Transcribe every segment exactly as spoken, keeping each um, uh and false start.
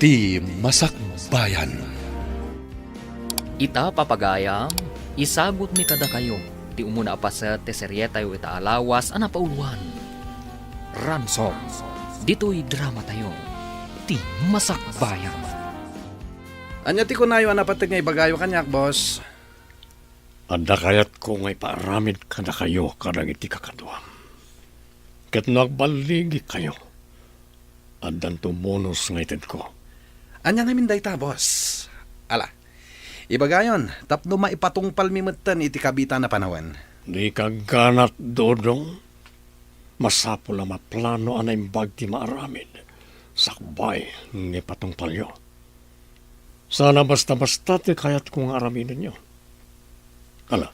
Ti Masakbayan. Ita, papagayam, isagutmi kadakayo ti umuna a paset ti serietayo ita a lawas a napauluan, Ransom. Ditoy dramatayo, Ti Masakbayan. Ania ti kunayo a napateg nga ibagayo kaniak, boss? Adda kayatko nga ipaaramid kadakayo kadagiti kakaduam. Ket no agballigikayo, addanto bonus nga itedko. Ania ngamin dayta, boss? Ala, ibagayon tapno maipatungpalmi metten iti kabiitan a panawen. Dika agganat, Dodong. Masapul a maplano a naimbag ti maaramid sakbay nga ipatungpalyo. Saan a basta-basta ti kayatko nga aramidenyo. Ala,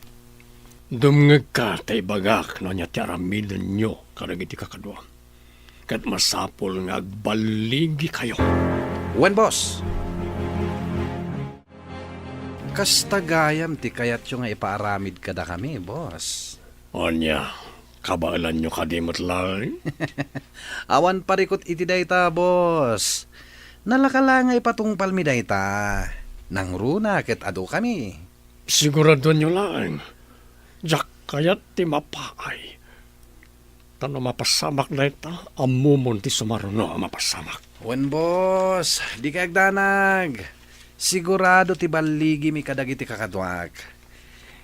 dumngegka ta ibagak no ania ti aramidenyo kadagiti kakaduam. Ket masapul nga agballigikayo. Wen, boss. Kasta gayam ti kayatyo nga ipaaramid kadakami, boss. Ania, kabaelanyo kadi met laeng? Awan parikut iti dayta, boss. Nalaka la nga ipatungpalmi dayta. Nangruna ket adukami. Siguradoanyo laeng. Diak kayat ti mapaay. Ta no mapasamak dayta, ammomon ti sumaruno a mapasamak. Wen, boss, dika agdanag. Sigurado ti balligimi kadagiti kakaduak.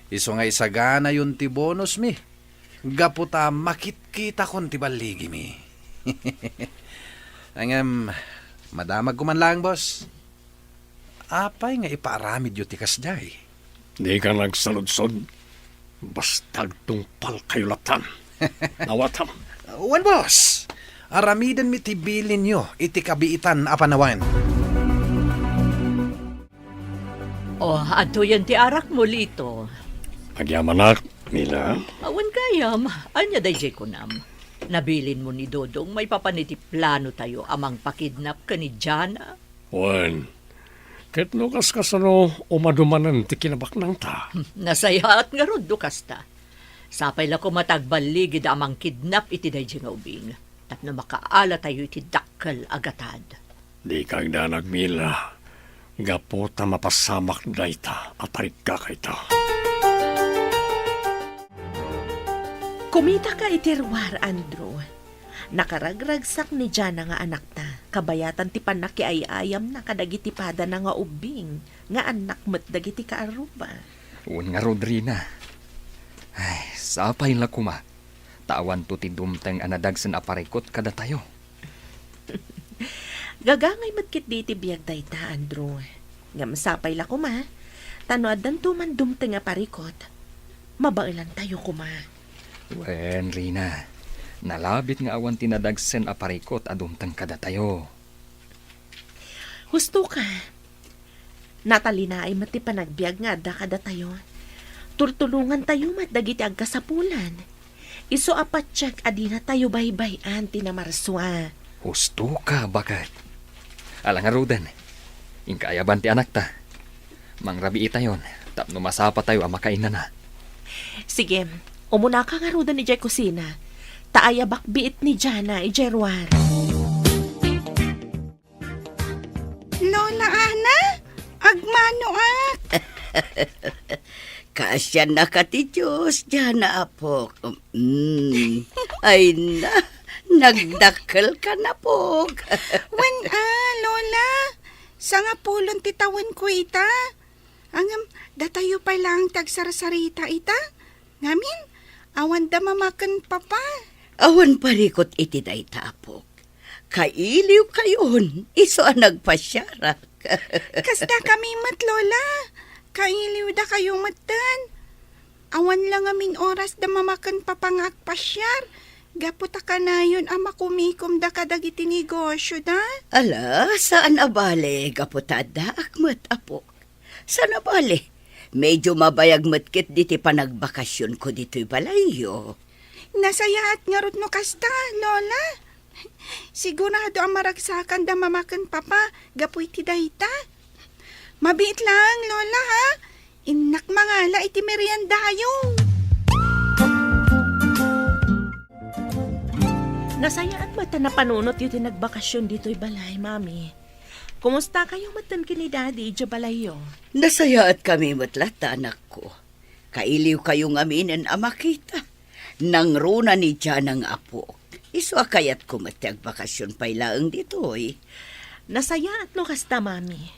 Isu nga isaganayon ti bonusmi, gapu ta makitkitakon ti balligimi. Ngem, madamagko man laeng, boss. Apay nga ipaaramidyo ti kasdiay? Dika nagsaludsod. Basta agtungpalkayo lattan. Awatam. Wen, boss. Aramidenmi ti bilinyo iti kabiitan a panawen. O, adtoyen ti arakmo, Lito. Agyamanak, Mila. Awan gayam. Ania daydiay kunam? Nabilinmo ni Dodong maipapan iti planotayo a mangpakidnap ken ni Jana? Wen, ket no kaskasano, umadumanen ti kinabaknangta. Nasayaat ngarud no kasta. Sapay la koma ta agballigida a mangkidnap iti daydiay nga ubing, tapno makaalatayo iti dakkel a gatad. Dika agdanag, Mila, gapu ta mapasamak dayta a parikkaka ita. Kumitaka iti ruar, Andrew. Nakaragragsak ni Jana nga anakta, kabayatan ti pannakiay-ayamna kadagiti padana nga ubbing nga annak met dagiti kaarruba. Wen ngarud, Rina. Ay, sapay la koma ta awanto ti dumteng a nadagsen a parikut kadatayo. Gagangay met ketdi iti biag dayta, Andrew. Ngem sapay la koma, ta no addanto man dumteng a parikut, mabaelantayo koma. Wen, Rina, nalabit nga awan ti nadagsen a parikut a dumteng kadatayo. Husto ka. Natalinaay met ti panagbiag nga adda kadatayo. Turtulongantayo met dagiti agkasapulan. Isu a patiek a dinatayo baybay-an ti namarsua. Husto ka, baket. Ala ngaruden, inka ayaban ti anakta. Mangrabiitayon tapno masapatayo a makainana. Sige, umunaka ngaruden idiay kusina, ta ayabak biit ni Jana idiay ruar. Lola Ana, agmanoak. Kaasiannaka ti Dios, Jana, apok. Mm. Ay na, nagdakkelka, apok. Wen a, Lola, sangapulon ti tawenko ita. Ngem, datayo pay laeng ti agsarsarita ita. Ngamin, awan da mama ken papa. Awan parikut iti dayta, apok. Kailiwkayon, isu a nagpasiarak. Kasdakami met, Lola. Kailiwdakayo metten. Awan la ngamin oras da mama ken papa nga agpasiar, gapu ta kanayon a makumikomda kadagiti negosioda. Ala, saan a bale, gapu ta addaak met, apok. Saan a bale, medio mabayag met ketdi ti panagbakasionko ditoy balayyo. Nasayaat ngarud no kasta, Lola. Sigurado a maragsakanda mama ken papa gapu iti dayta. Mabiit laeng, Lola, ha? Innak mangala iti meriendayo. Nasayaat met ta napanunotyo ti nagbakasion ditoy balay, Mami. Kumustakayo metten ken ni Daddy idiay balayyo? Nasayaatkami met latta, anakko. Kailiwkayo ngaminen a makita. Nangruna ni Jana nga apok. Isu a kayatko met ti agbakasyon pay laeng ditoy. Nasayaat no kasta, Mami.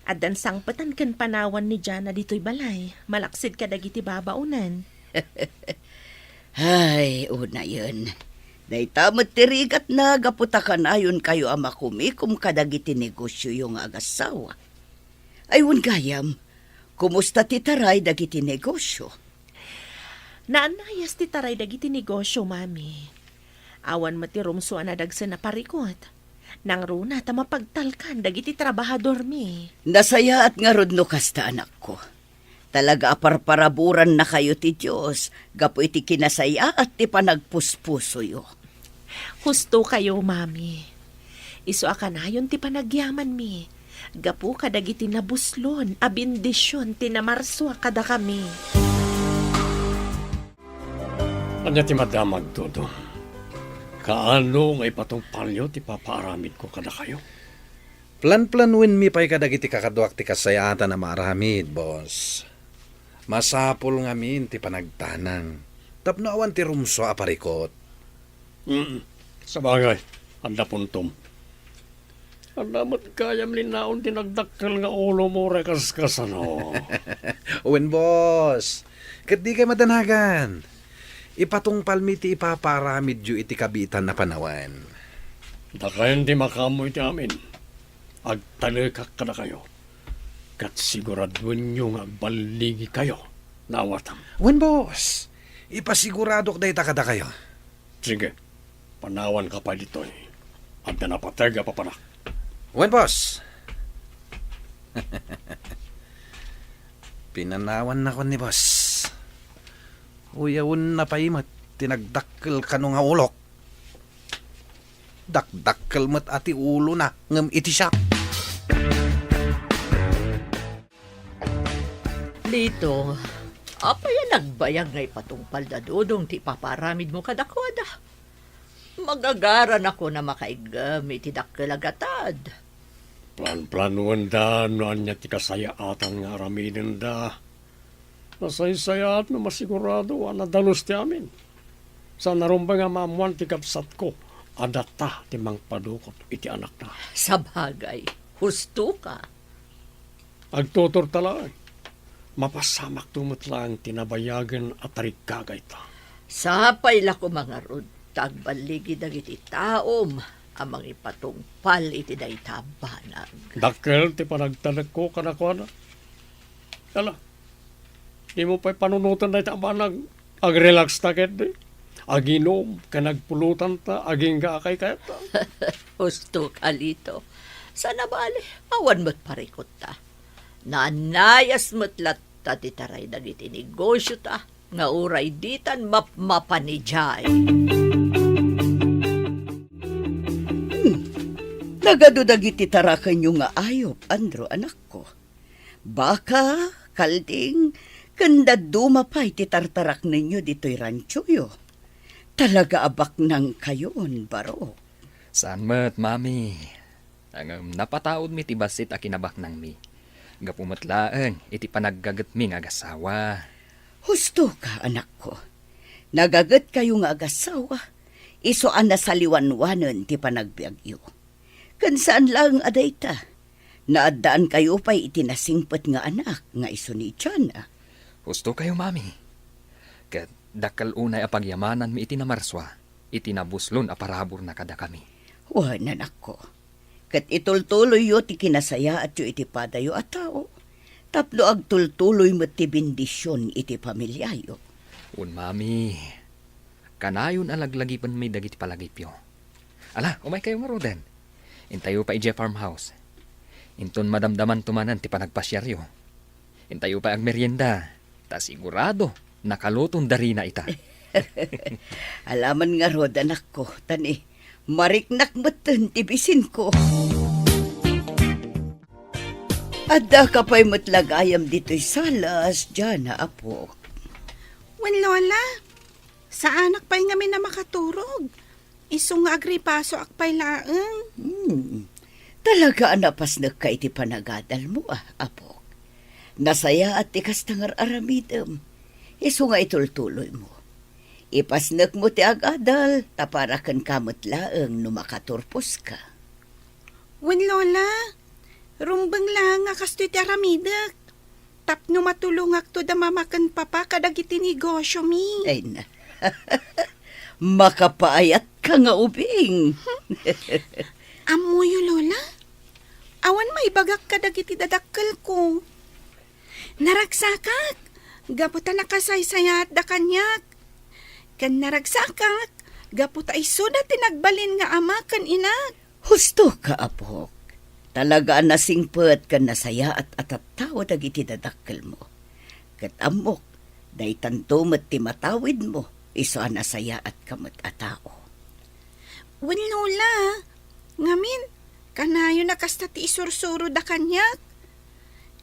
Addan sangpetan ken panawan ni Jana ditoy balay, malaksid kadagiti babaonen. Ay, unayen. Dayta met ti rigatna gapu ta kanayonkayo a makumikom kadagiti negosioyo nga agassawa. Ay, wen gayam, kumusta ti taray dagiti negosio? Naannayas ti taray dagiti negosio, Mami. Awan met ti rumsua a nadagsen a parikut. Nangruna ta mapagtalkan dagiti trabahadormi. Nasayaat ngarud no kasta, anakko. Talaga a parparaburannakayo ti Dios gapu iti kinasayaat ti panagpuspusoyo. Hustokayo, Mami. Isu a kanayon ti panagyamanmi. Gapu kadagiti nabuslon a bendision ti namarsua kadakami. Ania ti madamag, Dodong? Kaano nga ipatungpalyo ti papaaramidko kadakayo? Planplanuenmi pay kadagiti kakaduak ti kasayaatan a maaramid, boss. Masapul ngamin ti panagtanang tapno awan ti rumsua a parikut. Mm, sabagay, adda puntom. Adda met gayam linnaon ti nagdakkel nga ulomo, uray kaskasano. Wen, boss. Ket dikay madanagan. Ipatungpalmi ti ipapaaramidyo iti kabiitan a panawen. Dakayon ti makaammo iti amin. Agtalekak kadakayo. Ket siguraduenyo nga agballigikayo no awatam. Wen, boss. Ipasiguradok dayta kadakayo. Sige, panawanka pay ditoy. Adda napateg a papanak. Wen, boss. Pinanawannakon ni boss. Uyawenna pay met ti nagdakkel kano nga ulok. Dakdakkel met a ti ulona ngem iti siak. Lito, apay a nagbayag nga ipatungpal da Dodong ti ipapaaramidmo kadakuada? Magagaranakon a makaiggem iti dakkel a gatad. Planplanuenda no ania ti kasayaatan nga aramidenda. Nasaysayaat no masigurado a nadalus ti amin. Saan a rumbeng a maammoan ti kabsatko a data ti mangpadukot iti anakna. Sabagay, husto ka. Agtuturta laeng. Mapasamakto met laeng ti nabayagen a tariggagayta. Sapay la koma ngarud ta agballigi dagiti taom a mangipatungpal iti dayta a banag. Dakkel ti panagtalekko kadakuada. Ala, dimo pay panunoten dayta a banag. Agrelax ta ketdi. Aginom ken agpulutan ta agingga a kaykayatta. Husto ka, Lito. Saan a bale, awan met parikutta. Naannayas met latta ti taray dagiti negosiota nga uray ditan mapmapan idiay. Hmm. Nagadu dagiti tarakenyo nga ayup, Andrew, anakko. Baka, kalding, ken dadduma pay ti tartaraknenyo ditoy ranchoyo. Talaga a baknangkayon, barok. Saan met, Mami. Ngem napataudmi ti bassit a kinabaknangmi. Gapu met laeng iti panaggagetmi nga agassawa. Husto ka, anakko. Nagagetkayo nga agassawa, isu a nasaliwanwanen ti panagbiagyo. Ken saan laeng a dayta, naaddaankayo pay iti nasingpet nga anak nga isu ni Jana. Hustokayo, Mami. Ket dakkel unay a pagyamananmi iti namarsua, iti nabuslon a paraburna kadakami. Wen, anakko. Ket itultuloyyo ti kinasayaatyo iti padayo a tao, tapno agtultuloy met ti bendision iti familiayo. Wen, Mami. Kanayon a laglagipenmi dagiti palagipyo. Ala, umaykayo ngaruden. Intayo pay idiay farmhouse. Inton madamdamanto manen ti panagpasiaryo. Intayo pay agmerienda. Ta sigurado, nakaluton darina ita. Alaman ngarud, anakko, ta ni, mariknak metten ti bisinko. Addaka pay met la gayam ditoy salas, Jana, apo. Wen, Lola, saanak pay ngamin a makaturog. Isu nga agripasoak pay laeng. Hmm. Talaga a napasnekka iti panagadalmo, a, apok. Nasayaat ti kasta nga ar-aramidem. Isu nga itultuloymo. Ipasnekmo ti agadal, ta para kenka met laeng no makaturposka. Wen, Lola, rumbeng laeng a kastoy ti aramidek. Tapno matulongakto da mama ken papa kadagiti negosiomi. Ay na. Makapaayatka nga ubing. Ammoyo, Lola? Awan maibagak kadagiti dadakkelko. Naragsakak, gapu ta nakasaysayaatda kaniak. Ken naragsakak, gapu ta isuda ti nagbalin nga ama ken inak. Hustoka, apok. Talaga a nasingpet ken nasayaat a tattao dagiti dadakkelmo. Ket ammok, daytanto met ti matawidmo, isu a nasayaatka met a tao. Wen, Lola, ngamin, kanayon a kasta ti isursuroda kaniak.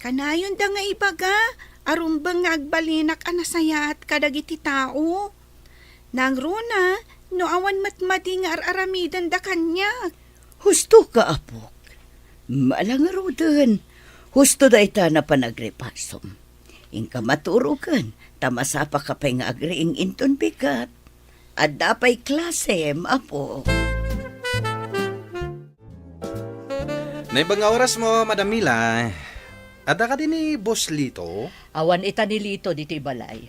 Kanayonda nga ibaga a rumbeng nga agbalinak a nasayaat kadagiti tao. Nangruna, no awan met madi nga ar-aramidenda kaniak. Hustoka, apok. Ala ngaruden, husto dayta a panagripasum. Inka maturogen, ta masapaka pay nga agriing inton bigat. Adda pay klasem, apo. Naimbag nga orasmo, Madam Mila. Adda kadi ni Boss Lito? Awan ita ni Lito ditoy balay.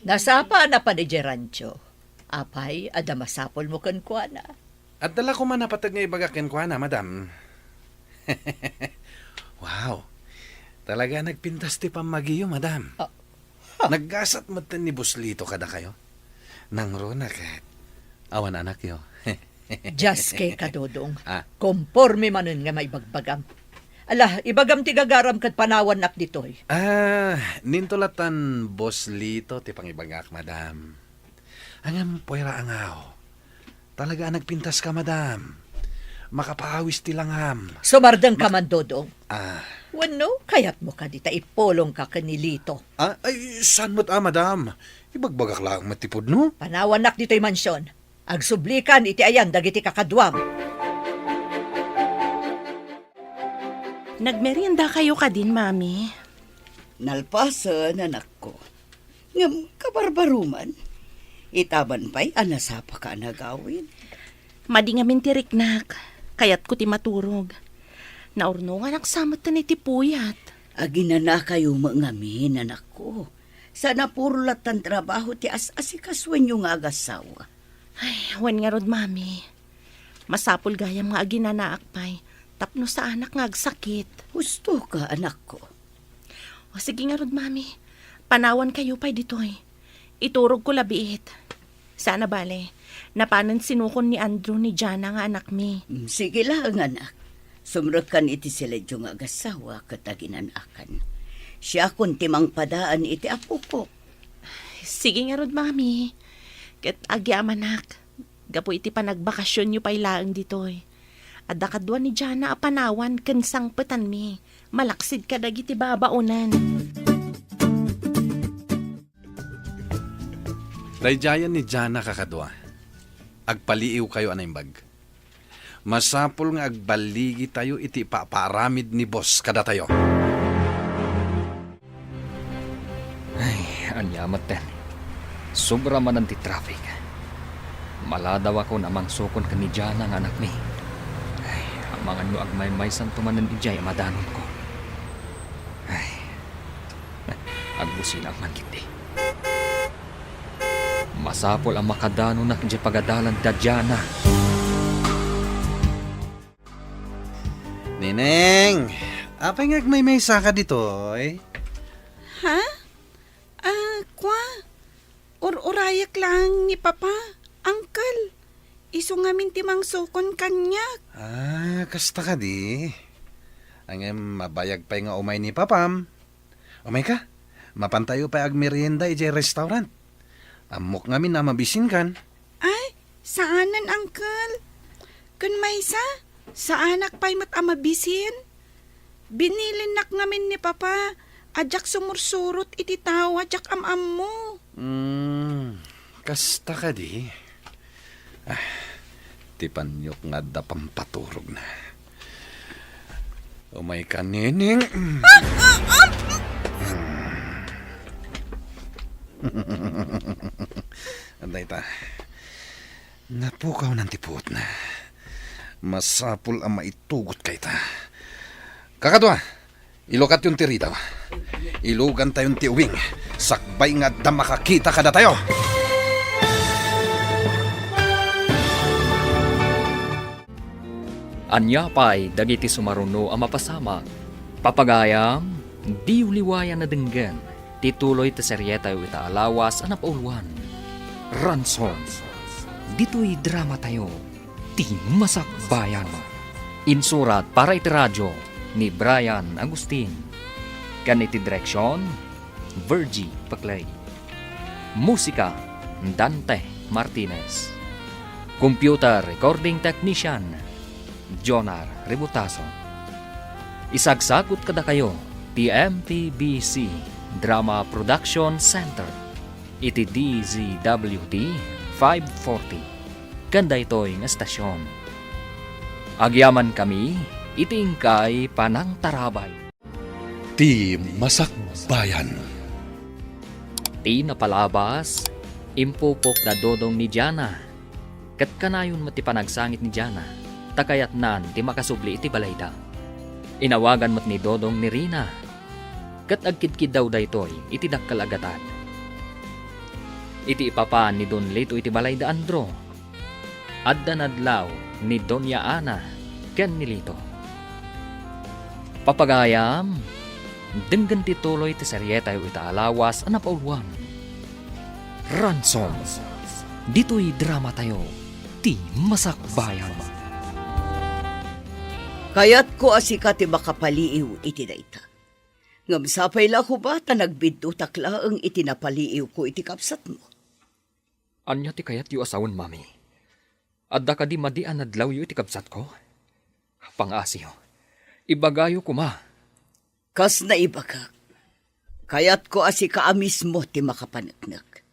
Nasapa a napan idiay rancho. Apay, adda masapulmo kenkuana? Adda la koma napateg nga ibagak kenkuana, madam. Wow! Talaga a nagpintas ti pammagiyo, madam. Ah, ha. Naggasat metten ni Boss Lito kadakayo. Nangruna ket awan anakyo. Diaske ka, Dodong. Ah. Komporme manen nga maibagbagam. Ala, ibagam ti gagaram ket panawannak ditoy. Ah, ninto latan Boss Lito ti pangibagak, madam. Ngem puera a ngaw. Talaga a nagpintaska, madam. Makapaawis ti langam. Sumardengka man, Dodong. Ah. Wenno, kayatmo kadi ta ipulongka ken ni Lito? Ah, ay, saan met a, madam? Ibagbagak laeng met ti pudno. Panawannak ditoy mansion. Agsublikan iti ayan dagiti kakaduam. Nagmeriendakayo kadin, Mami? Nalpasen, anakko. Ngem kabarbaruman, itaman pay a nasapaka a nagawid. Madi ngamin ti riknak, kayatko ti maturog. Naurnonganak sa metten iti puyat. Aginanakayo met ngamin, anakko. Saan a puro lattan trabaho ti as-asikasoenyo nga agassawa. Ay, wen ngarud, Mami. Masapul gayam nga aginanaak pay tapno saanak nga agsakit. Hustoka, anakko. O, sige ngarud, Mami. Panawankayo pay ditoy. Iturogko la biit. Saan a bale, napanen sinukon ni Andrew ni Jana nga anakmi. Mm, sige laeng, anak. Sumrekkan iti siledyo nga agassawa ket aginanakan. Siakon ti mangpadaan iti apokok. Sige ngarud, Mami. Ket agyamanak, gapu iti panagbakasionyo pay laeng ditoy. Adda kadua ni Jana a panawan ken sangpetanmi, malaksid kadagiti babaonen. Daydiayen ni Jana kakadua. Agpaliiwkayo a naimbag. Masapul nga agballigitayo iti ipapaaramid ni boss kadatayo. Ay, ania metten. Sobra manen ti traffic. Maladawakon a mangsukon ken ni Jana nga anakmi. Ay, amangan no agmaymaysanto manen idiay a madanonko. Ay, agbusinak man ketdi. Masapul a makadanonak idiay pagadalan da Jana. Neneng, apay nga agmaymaysaka ditoy? Ha? Ah, kua, ur-urayak laeng ni Papa, Uncle. Isu ngamin ti mangsukon kaniak. Ah, kasta kadi. Ngem mabayag pay nga umay ni Papam. Umayka, mapantayo pay agmerienda idiay restaurant. Ammok ngamin a mabisinkan. Ay, saanen, Uncle. Ken maysa, saanak pay met a mabisin. Binilinnak ngamin ni Papa a diak sumursurot iti tao a diak am-ammo. Hmm, kasta kadi. Ah, ti paniok nga adda pampaturogna. Umayka, Neneng. Dayta. Napukawnan ti puotna. Masapul a maitugot kayta. Kakadua, ilukatyon ti ridaw. Ilugantayon ti uwing. Sakbay nga adda makakita kadatayo. Ania pay dagiti sumaruno a mapasamak? Papagayam, diyo liwayan a denggen ti tuloy ti serietayo ita a lawas a napauluan, Ransom. Ditoy dramatayo, ti Masakbayan. Insurat para iti radio ni Brian Agustin. Ken iti direksion, Virgie Paclay. Musika, Dante Martinez. Computer recording technician, Jonar Ributaso. Isagsagut kadakayo ti M T B C Drama Production Center iti D Z W T five forty ken daytoy nga estasion. Agyamankami iti inkay panangtarabay. Ti Masakbayan. Ti napalabas, impupok da Dodong ni Diana. Ket kanayon met ti panagsangit ni Diana, ta kayatnan ti makasubli iti balayda. Inawagan met ni Dodong ni Rina, ket agkidkiddaw daytoy iti dakkel a gatad. Iti ipapan ni Don Lito iti balayda Andro, adda nadlaw ni Doña Ana ken ni Lito. Papagayam, denggen ti tuloy ti serietayo ita a lawas a napauluan, Ransom. Ditoy dramatayo, ti Masakbayan. Kayatko a sika ti makapaliiw iti dayta. Ngem sapay la koma ta nagbiddutak laeng iti napaliiwko iti kabsatmo. Ania ti kayatyo a sawen, Mami? Adda kadi madi a nadlawyo iti kabsatko? Pangngasiyo, ibagayo koma. Kas naibagak, kayatko a sika a mismo ti makapaneknek.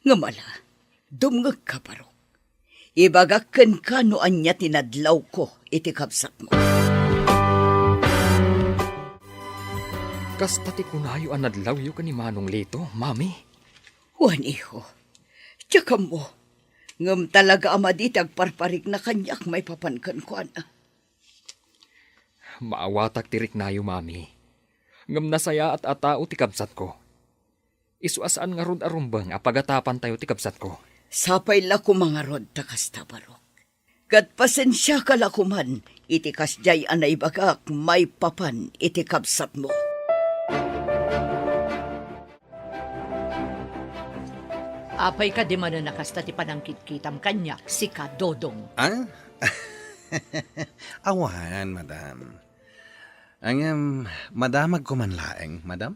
Ngem ala, dumngegka, Barok. Ibagak kenka no ania ti nadlawko iti kabsatmo. Kasta ti kunayo a nadlawyo ken ni Manong Lito, Mami? Wen, iho. Diak ammo. Ngem talaga a madi ti agparparikna kaniak maipapan kenkuana. Maawatak ti riknayo, Mami. Ngem nasayaat a tao ti kabsatko. Isu a saan ngarud a rumbeng a pagatapantayo ti kabsatko. Sapay la koma ngarud ta kasta, Barok. Ket pasensiaka la koman iti kasdiay a naibagak maipapan iti kabsatmo. Apay kadi manen a kasta ti panangkitkitam kaniak, sika, Dodong? Ah? Awan, madam. Ngem, madamagko man laeng, madam?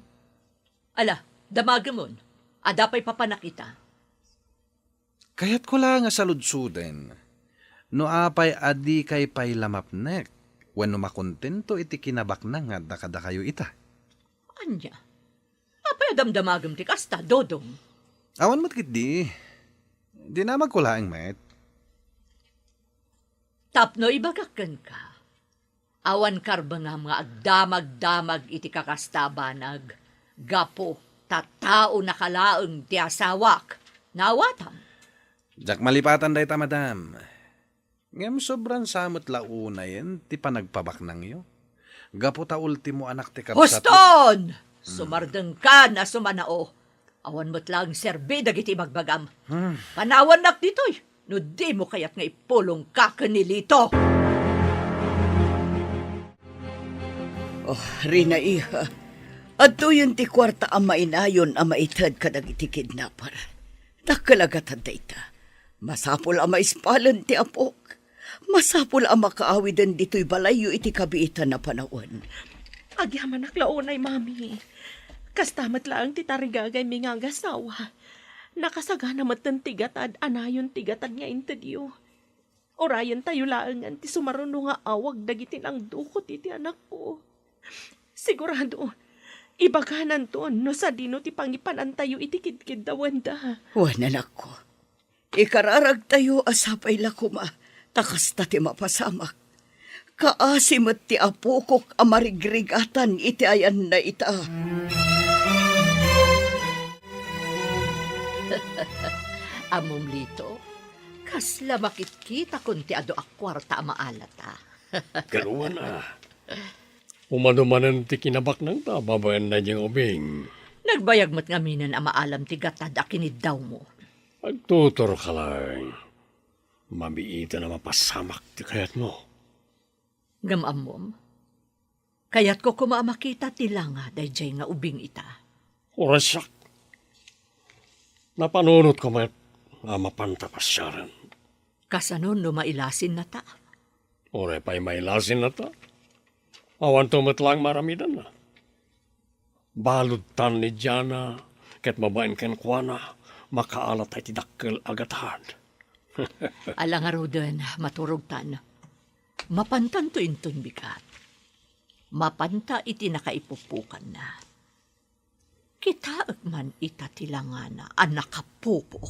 Ala, damagemon. Adda pay papanak ita? Kayatko la nga saludsoden no apay a dikay pay la mapnek wenno makontento iti kinabaknang nga adda kadakayo ita. Ania? Apay a damdamagem ti kasta, Dodong? Awan met ketdi. Dinamagko laeng met. Tapno ibagak kenka, awan karbengam nga agdamagdamag iti kakasta a banag, gapu ta taonaka laeng ti asawak. Naawatam? Diak malipatan dayta, madam. Ngem sobran sa met la unayen ti panagpabaknangyo. Gapu ta ultimo anak ti kabsat. Huston! Hmm. Sumardengkan a sumanao. Awan met laeng serbi dagiti ibagbagam. Hmm. Panawannak ditoy no dimo kayat nga ipulongka ken ni Lito. Oh, Rina, iha, adtoyen ti kuarta a mainayon a maited kadagiti kidnapper. Dakkel a gatad dayta. Masapul a maispalen ti apok. Masapul a makaawiden ditoy balayyo iti kabiitan a panawen. Agyamanak la unay, Mami. Kasta met laeng ti tarigagaymi nga agasawa. Nakasagana metten ti gatad a nayon ti gatad nga intedyo. Urayentayo laengen ti sumaruno nga awag dagiti nangdukot iti anakko. Sigurado, ibagananto no sadino ti pangipanantayo iti kidkiddawenda. Wen, anakko, ikararagtayo a sapay la koma ta kasta ti mapasamak. Kaasi met ti apokok a marigrigatan iti ayanna ita. Ammom, Lito, kasla makitkitakon ti adu a kuarta a maalata. Garuan a. Umadu manen ti kinabaknangta babaen daydiay nga ubing. Nagbayag met ngaminen a maalam ti gatad a kiniddawmo. Agtuturka laeng. Mamiiten a mapasamak ti kayatmo. Ngem ammom, kayatko koma a makita ti langa daydiay nga ubing ita. Uray siak. Napanunotko met a mapanta pasiaren. Kasano no mailasinnata? Uray pay mailasinnata. Awanto met laeng maaramidenna. Baludtan ni Diana, ket babaen kenkuana, makaalatay ti dakkel a gatad. Ala ngaruden, maturogtan. Mapantanto inton bigat. Mapanta iti nakaipupukanna. Kitaek man ita ti langana a nakapupok.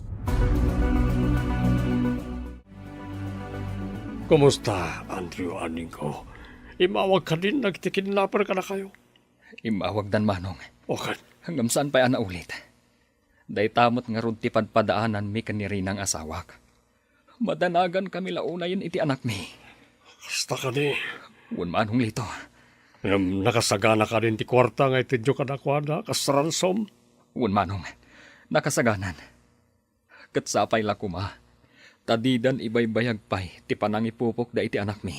Kumusta, Andrew, aningko? Immawag kadin dagiti kidnapper kadakayo? Immawagdan, Manong. O ket? Ngem saan pay a naulit. Dayta met ngarud ti padpadaananmi ken ni Rinang asawak. Madanagankami la unayen iti anakmi. Kasta kadi? Wen, Manong Lito. Ngem nakasagana kadin ti kuarta nga itedyo kadakuada kas ransom? Wen, Manong. Nakasaganan. Ket sapay la koma, ta didan ibaybayag pay ti panangipupokda iti anakmi.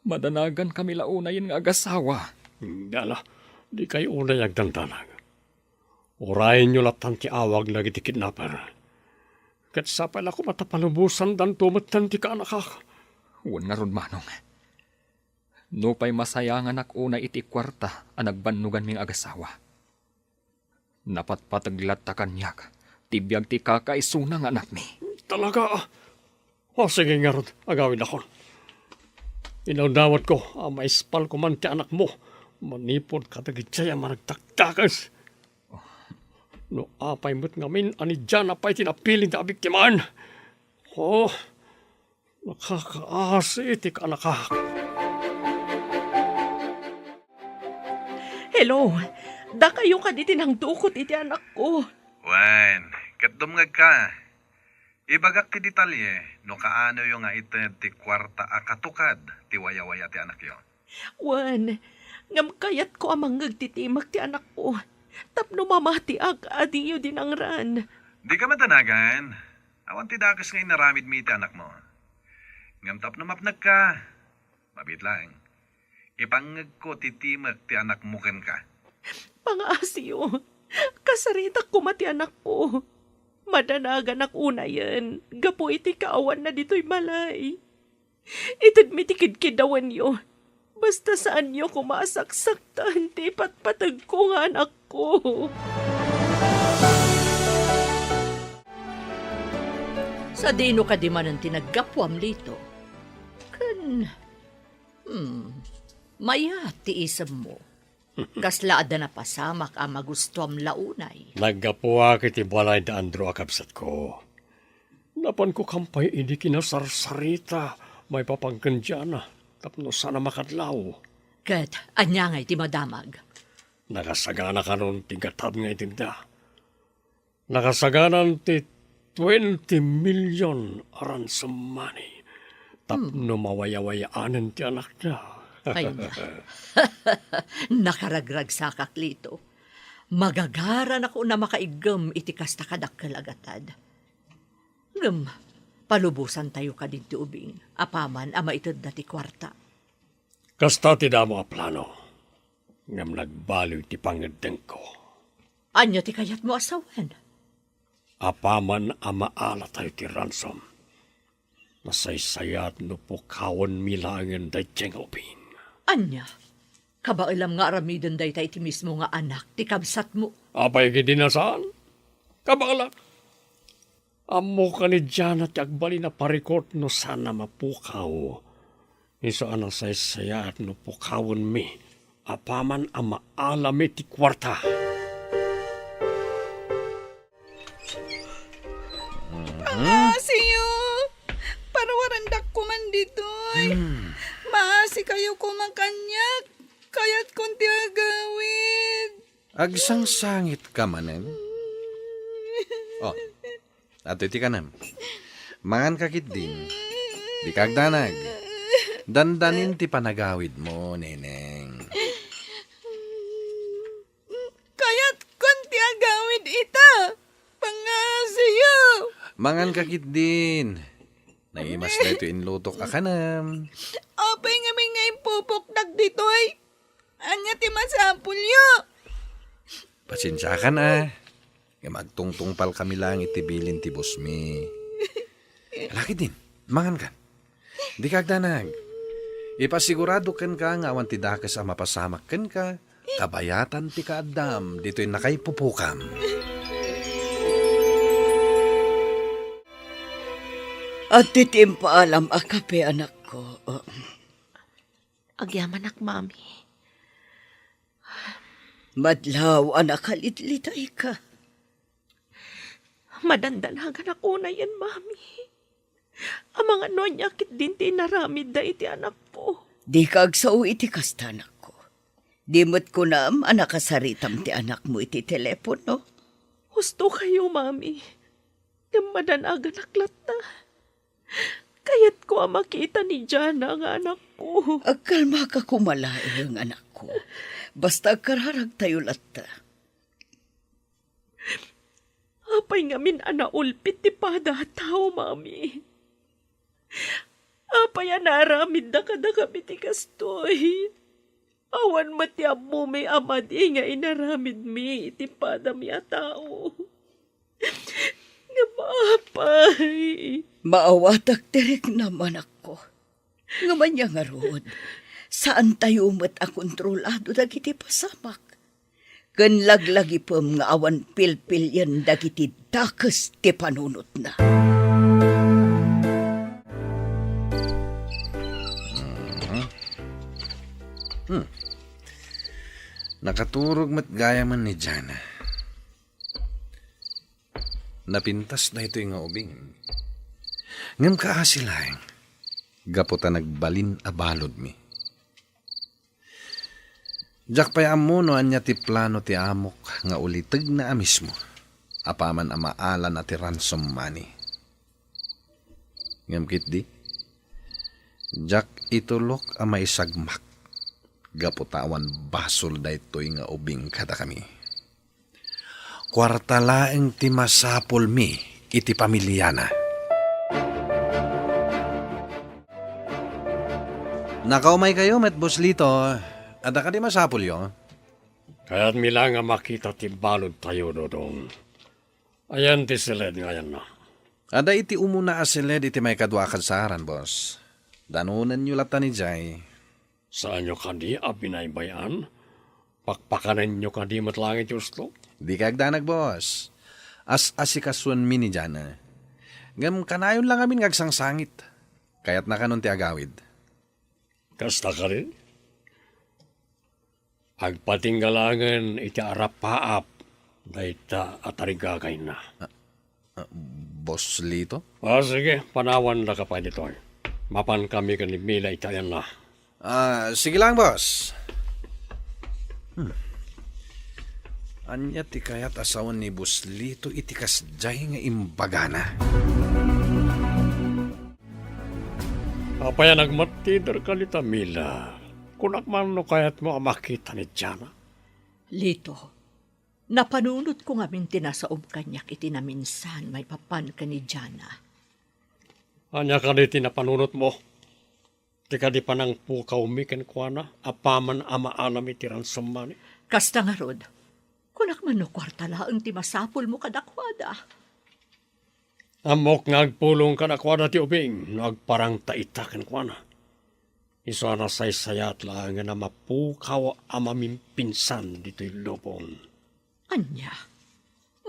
Madanagankami la unayen nga agasawa. Ala, dikay unay agdandanag. Urayenyo lattan ti awag dagiti kidnapper. Ket sapay la koma ta palubosandanto metten ti kaanakak. Wen ngarud, Manong. Nupay masayanganak unay iti kuarta a nagbannoganmi nga agasawa, napatpateg latta kaniak ti biag ti kakaisuna nga anakmi. Talaga? O, sige ngarud, agawidakon. Inawdawatko a maispal koman ti anakmo manipud kadagiti a managdakdakes. No apay met ngamin a ni Diana pay ti napilida a biktimaan. O, nakakaasi ti kaanakak. Hello, dakayo kadi ti nangdukot iti anakko. Wen, ket dumngegka. Ibagak ti detalye no kaanoyo nga ited ti kuarta a katukad ti wayawaya ti anakyo. Wen, ngem kayatko a mangngeg ti timek ti anakko tapno mamatiak a diyo dinangran. Dika madanagan. Awan ti dakes nga inaramidmi iti anakmo. Ngem tapno mapnekka, mabiit laeng. Ipangngegko ti timek ti anakmo kenka. Pangaasiyo, kasaritak koma ti anakko. Madanaganak unayen gapu iti kaawanna ditoy balay. Itedmi ti kidkiddawenyo. Basta saanyo koma a saksaktan ti ipatpategko nga anakko. Sadino kadi manen ti naggapuam, Lito? Ken, hmm, mayat ti isemmo. Kasla adda napasamak a magustuam la unay. Naggapuak iti balay da Andrew a kabsatko. Napanko kampay idi kinasarsarita maipapan ken Diana tapno saan a makadlaw. Ket ania ngay ti madamag? Nakasagana kanon ti gatad nga itedda. Nakasaganan ti twenty million a ransom money tapno mawayawayaanen ti anakda. Ay na. Nakaragragsakak, Lito. Magagaranak una makaiggem iti kasta kadakkel a gatad. Ngem, palubosantayo kadin ti ubing apaman a maitedda ti kuarta. Kasta ti damo a plano, ngem nagbaliw ti pangngeddengko. Ania ti kayatmo a sawen? Apaman a maalatayo ti ransom, nasaysayaat no pukawenmi laengen daytoy nga ubing. Ania? Kabaelam nga aramiden dayta iti mismo nga anak ti kabsatmo? Apay kadi a saan? Kabaelak. Ammok a ni Diana ti agbalin a parikut no saan a mapukaw. Isu a nasaysayaat no pukawenmi apaman a maalami ti kuarta. Pangasiyo! Parwarandak koman ditoy. Hmm. Sikayo koma kaniak, kayatkon ti agawid. Agsangsangitka manen? Oh, adtoy ti kanem. Manganka ketdin. Dika agdanag. Dandanin ti panagawidmo, Neneng. Kayatkon ti agawid ita. Pangngaasim. Manganka ketdin. Naimas daytoy inlutok a kanem. Apay ngamin nga impupoktak ditoy? Ania ti masapulyo? Pasensiakan a. Ngem agtungtungpalkami laeng iti bilin ti bosmi. Ala ketdin, mangankan. Dika agdanag. Ipasigurado kenka nga awan ti dakes a mapasamak kenka, kabayatan ti kaaddam ditoy nakaipupokam. Adtoy ti impaalam a kape, anakko. Agyamanak, Mami. Madlaw a nakalitlitayka. Madandanaganak unayen, Mami. Amangan no ania ketdin ti inaramidda iti anakko. Dika agsao iti kasta, anakko. Di met kunam a nakasaritam ti anakmo iti telepono? Husto kayo, Mami. Ngem madanaganak latta. Kayatko a makita ni Jana nga anakko. Agkalmaka koma laeng, anakko. Basta agkararagtayo latta. Apay ngamin a naulpit ti pada a tao, Mami? Apay a naaramidda kadakami ti kastoy? Awan met ti ammomi a madi nga inaramidmi iti padami a tao. Ngem apay? Maawatak ti riknam, anakko. Ngem ania ngarud, saantayo met a kontrolado dagiti pasamak. Ken laglagipem nga awan pilpilien dagiti dakes ti panunotna. Mhm. Hmm. Nakaturog met gayamen ni Jana. Napintas daytoy nga ubing. Ngem kaasi laeng, gapu ta nagbalin a baludmi. Diak pay ammo no ania ti plano ti amok nga ulitegna a mismo, apaman a maalana ti ransom money. Ngem ketdi, diak itulok a maisagmak, gapu ta awan basol daytoy nga ubing kadakami. Kuarta laeng ti masapulmi iti pamiliana. Nakaumaykayo met, Boss Lito. Adda kadi masapulyo? Kayatmi la nga makita ti baludtayo, Dodong. Ayan ti siled nga ayanna. Adda iti umuna a siled iti maikadua a kadsaaran, boss. Danonenyo latta ni Jay. Saanyo kadi a binaybay-an? Pakpakanenyo kadi met laeng iti usto? Dika agdanag, boss. As-asikasuenmi ni Jana. Ngem kanayon lang amin nga agsangsangit. Kayatna kanon ti agawid. Kasta kadi? Agpatingga laengen iti arapaap dayta a tarigagayna. Ah, ah, Boss Lito? Ah, sige, panawandak pay ditoy. Mapankami ken ni Mila iti ayanna. Ah, sige lang, boss. Hmm. Ania ti kayat a sawen ni Boss Lito iti kasdiay nga imbagana? Apay a nagmattiderka dita, Mila? Kunak man no kayatmo a makita ni Jana. Lito, napanunotko ngamin ti nasaom kaniak iti naminsan maipapan ken ni Jana. Ania kadi ti napanunotmo? Ti kadi panangpukawmi kenkuana apaman a maalam iti ransom money? Kasta ngarud, kunak man no kuarta laeng ti masapulmo kadakuada. Ammok nga agpulong kadakuada ti ubing no agparangta ita kenkuana. Isu a nasaysayat laengen a mapukaw a mamimpinsan ditoy lubong. Ania?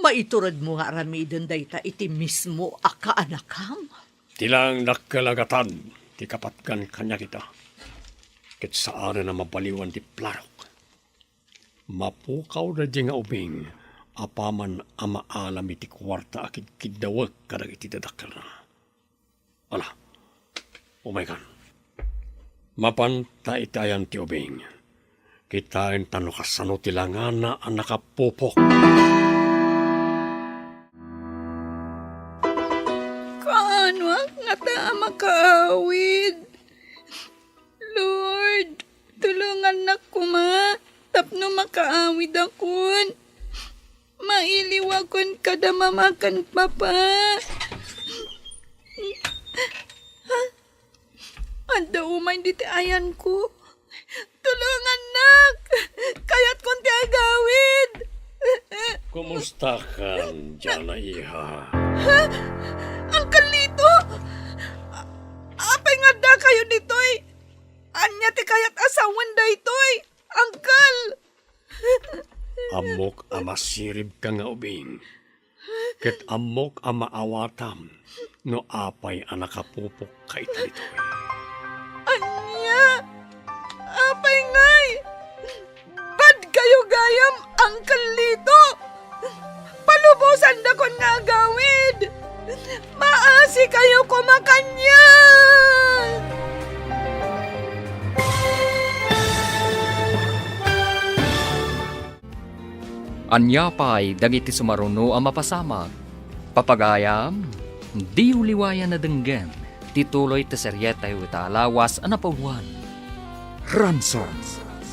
Maituredmo nga aramiden dayta iti mismo a kaanakam? Ti laeng dakkel a gatad ti kapatgan kaniak ita. Ket saanen a mabaliwan ti planok. Mapukaw daydiay nga ubing apaman a maalam iti kuarta a kidkiddawek kadagiti dadakkelna. Ala, umaykan. Mapanta iti ayan ti ubing. Kitaenta no kasano ti langana a nakapupok. Kaanoak ngata a makaawid? Lord, tulongannak koma tapno makaawidakon. Mailiwakon kada mama ken papa. Adda umay ditoy ayanko. Tulongannak! Kayatkon ti agawid! Kumustakan, Jana, iha? Ha? Uncle Lito! A-, apay nga addakayo ditoy? Ania ti kayat a sawen daytoy, Uncle? Ammok a masiribka nga ubing, ket ammok a maawatam no apay a nakapupokka ita ditoy. Ania? Apay ngay? Badkayo gayam, Uncle Lito! Palubosandakon nga agawid! Maasikayo koma kaniak! Ania pay dagiti sumaruno a mapasamak? Papagayam, diyo liwayan a denggen ti tuloy ti serietayo ita a lawas a napauluan. Ransom,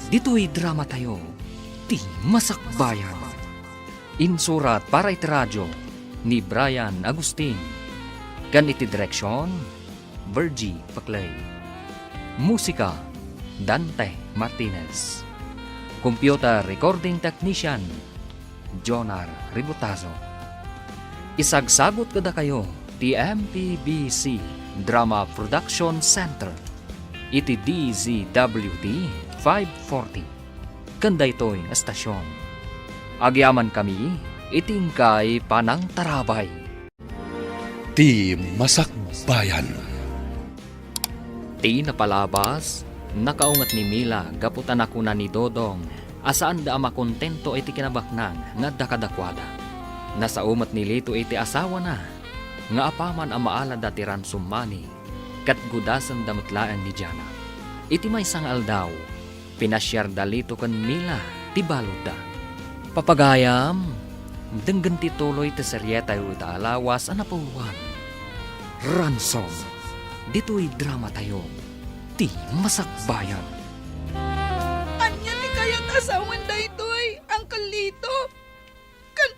ditoy dramatayo, ti Masakbayan. Insurat para iti radio ni Brian Agustin, ken iti direksion, Virgie Paclay. Musika, Dante Martinez. Computer Recording Technician, Jonar Ributazo. Isagsagut kadakayo ti M P B C Drama Production Center iti D Z W T five forty. Ken daytoy nga estasion, agyamankami iti inkay panangtarabay. Ti Masakbayan. Ti napalabas, nakaunget ni Mila gapu ta nakuna ni Dodong a saanda a makontento iti kinabaknang nga adda kadakuada. Nasao met ni Lito iti asawana nga apaman a maalada ti ransom money, ket gudasenda met laeng ni Jana. Iti maysa nga aldaw, pinasiarda Lito ken Mila ti baludda. Papagayam, denggen ti tuloy ti serietayo ita a lawas a napauluan. Ransom, ditoy dramatayo, ti Masakbayan. Ania ti kayat a sawen daytoy, Uncle Lito? Ken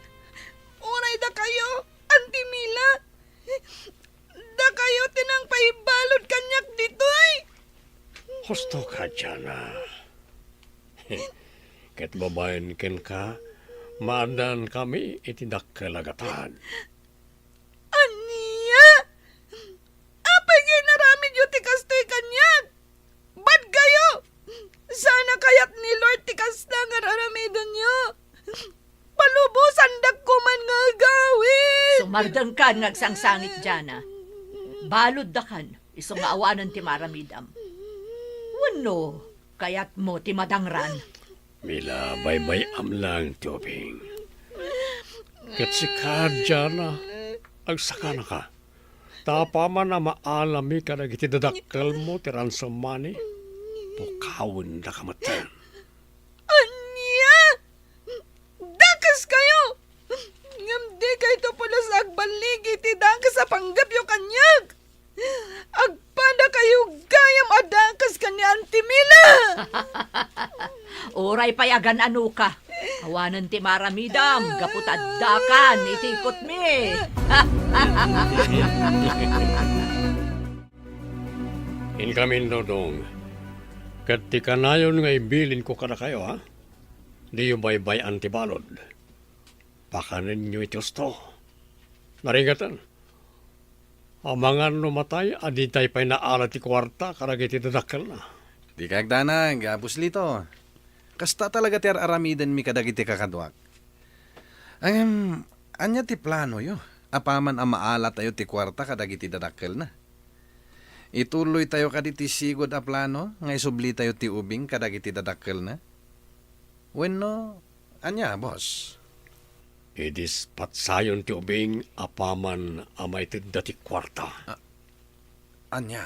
uray dakayo, Auntie Mila? Dakayo ti nangpaibalud kaniak ditoy. Husto ka, Jana. Ket babaen kenka, maaddankami iti dakkel a gatad. Ania? Apay nga inaramidyo ti kastoy kaniak? Badkayo! Saan a kayat ni Lord ti kasta nga aramidenyo? Palubosandak koman nga agawid! Sumardengkan nga agsangsangit, Jana. Baluddakan, isu nga awanen ti maaramidam. Wenno, kayatmo ti madangran? Mila, baybay-am lang ti ubing. Ket sika, Jana, agsakanaka. Ta apaman a maalami kadagiti dadakkelmo ti ransom money, pukawendaka metten. Ania? Dakaskayo! Ngem dikayto pulos agballigi iti dakes a panggepyo kaniak. Agpadakayo gayam a dakes ken ni Auntie Mila! Uray pay agan-anoka, awanen ti maaramidam gapu ta addakan iti ikutmi. Inkamin, Dodong, ket ti kanayon nga ibilinko kadakayo, ha? Diyo baybay-an ti balud. Pakanenyo iti husto. Narigaten, amangan no matay a ditay pay naala ti kuarta kadagiti dadakkelna. Dika agdanag, Apostolito. Kasta talaga ti ar-aramidenmi kadagiti kakaduak. Ngem, ania ti planoyo apaman a maalatayo ti kuarta kadagiti dadakkelna? Ituloytayo kadi ti sigud a plano nga isublitayo ti ubing kadagiti dadakkelna? Wenno, ania, boss? Idispatsayon ti ubing apaman a maitedda ti kuarta. A-, ania?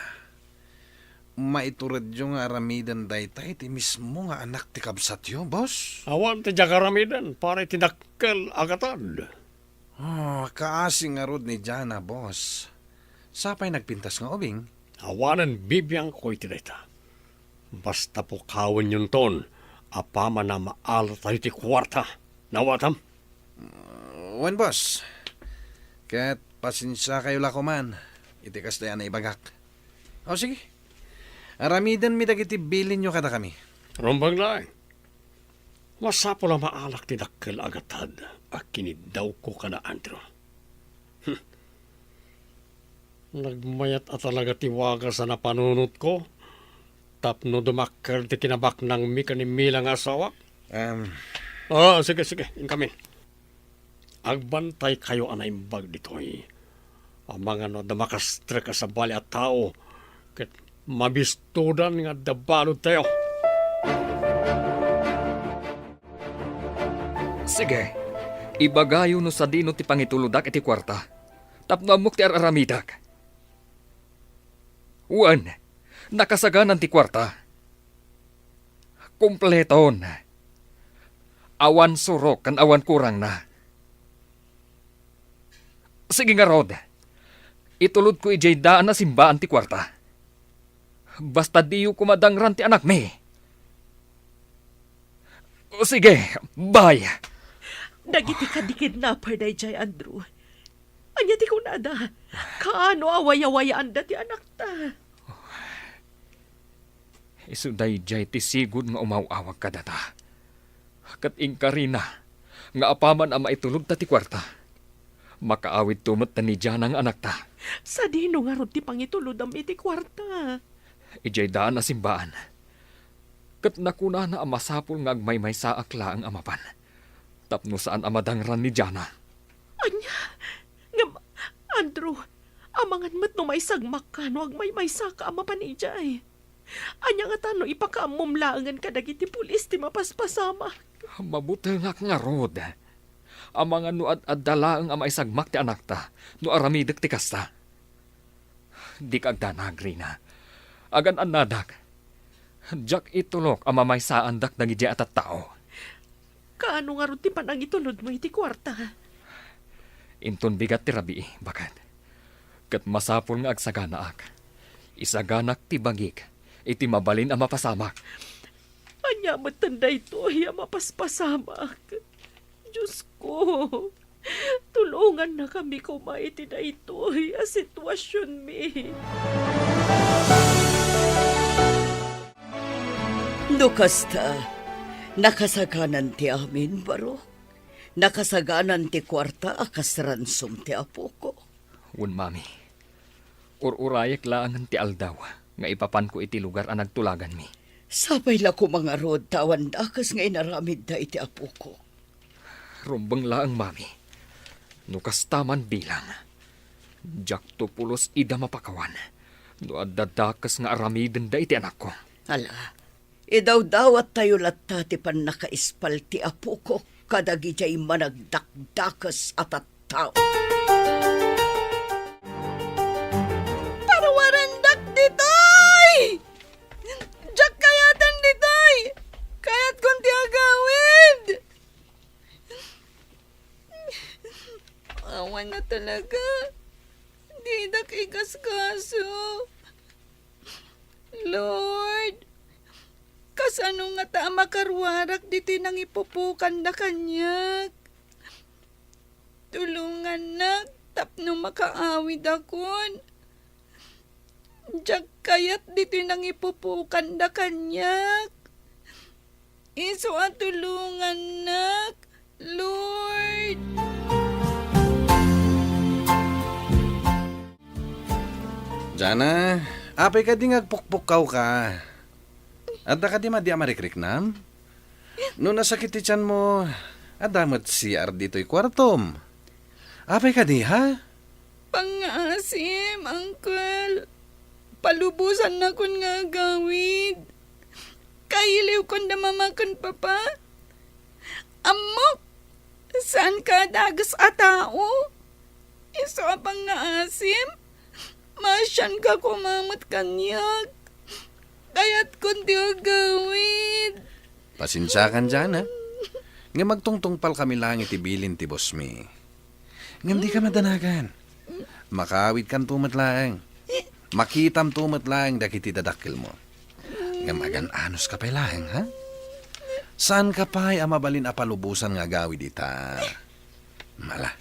maituredyo nga aramiden dayta iti mismo nga anak ti kabsatyo, boss? Awan ti diak aramiden para iti dakkel a gatad. Ah, kaasi ngarud ni Jana, boss. Sapay nagpintas nga ubing? Awanen bibiangko iti dayta. Basta pukawennonton, apaman a maalatayo ti kuarta. Nawatam? Wen, boss. Ket pasensiakayo la koman iti kasla a naibagak. O, sige. Aramidenmi dagiti bilinyo kadakami. Rumbeng laeng. Masapul a maalak ti dakkel a gatad a kiniddawko kada Andrew. Hmm. Nagmayat a talaga ti wagas a napanunotko tapno dumakkel ti kinabaknangmi ken ni Mila nga asawak. Em. Ah, sige, sige, inkami. Agbantaykayo a naimbag ditoy. Amangan no adda makastrek a sabali a tao ket mabistodan nga adda baludtayo. Sige, ibagayo no sadino ti pangitulodak iti kuarta, tapno ammok ti ar-aramidek. Wen, nakasaganan ti kuarta. Kompleton. Awan surok ken awan kurangna. Sige ngarud, itulodko idiay daan a simbaan ti kuarta. Basta diyo koma dangran ti anakmi. O, sige, bye. Dagiti kadi kidnapper daydiay, Andrew. Ania ti kunada? Kaano a wayawayaanda ti anakta? Isu daydiay ti sigud nga umaw-awag kadata. Ket inkarina nga apaman a maitulodta ti kuarta, makaawidto met ni Jana nga anakta. Sadino ngarud ti pangitulodam iti kuarta? Idiay daan a simbaan. Ket nakunana a masapul nga agmaymaysaak laeng a mapan, tapno saan a madangran ni Jana. Ania? Ngem, Andrew, amangan met no maisagmakka no agmaymaysaka a mapan idiay. Ania ngata no ipakaammom laengen kadagiti pulis ti mapaspasamak? Mabutengak ngarud. Amangan no ad-adda laeng a maisagmak ti anakta no aramidek ti kasta. Dika agdanag, Rina. Agan-annadak. Diak itulok a mamaysaandak dagidiay a tattao. Kaano ngarud ti panangitulodmo iti kuarta? Inton bigat ti rabii, baket. Ket masapul nga agsaganaak. Isaganak ti bagik iti mabalin a mapasamak. Ania metten daytoy a mapaspasamak? Diosko, tulongannakami koma iti daytoy a situasionmi. No kasta, nakasaganan ti amin, barok. Nakasaganan ti kuarta a kas ransom ti apoko. Wen, Mami. Ur-urayek laengen ti aldaw nga ipapanko iti lugar a nagtulaganmi. Sapay la koma ngarud ta awan dakes nga inaramidda iti apoko. Rumbeng laeng, Mami. No kasta man bilang, diakto pulos ida mapakawan no adda dakes nga aramidenda iti anakko. Ala, idawdawattayo latta ti pannakaispal ti apoko kadagidiay managdakdakes a tattao. Parwarendak ditoy! Diak kayaten ditoy! Kayatkon ti agawid! Awan a talaga. Didak igasgaso. Lord, kasano ngata a makaruarak ditoy nangipupokanda kaniak? Tulongannak tapno makaawidakon. Diak kayat ditoy nangipupokanda kaniak. Isu a tulongannak, Lord. Jana, apay kadi nga agpukpukkawka? Adda kadi madi a marikriknam? No nasakit ti tianmo, adda met C R ditoy kuartom. Apay kadi, ha? Pangngaasim, Uncle. Palubosannakon nga agawid. Kailiwkon da Mama ken Papa. Ammok, saanka a dagus a tao. Isu a pangngaasim, maasianka koma met kaniak. Kayatkon ti agawid. Pasensiakan, Jana. Ngem agtungtungpalkami laeng iti bilin ti bossmi. Ngem dika madanagan. Makaawidkanto met laeng. Makitamto met laeng dagiti dadakkelmo. Ngem agan-anoska pay laeng, ha? Saanka pay a mabalin a palubosan nga agawid ita. Mala.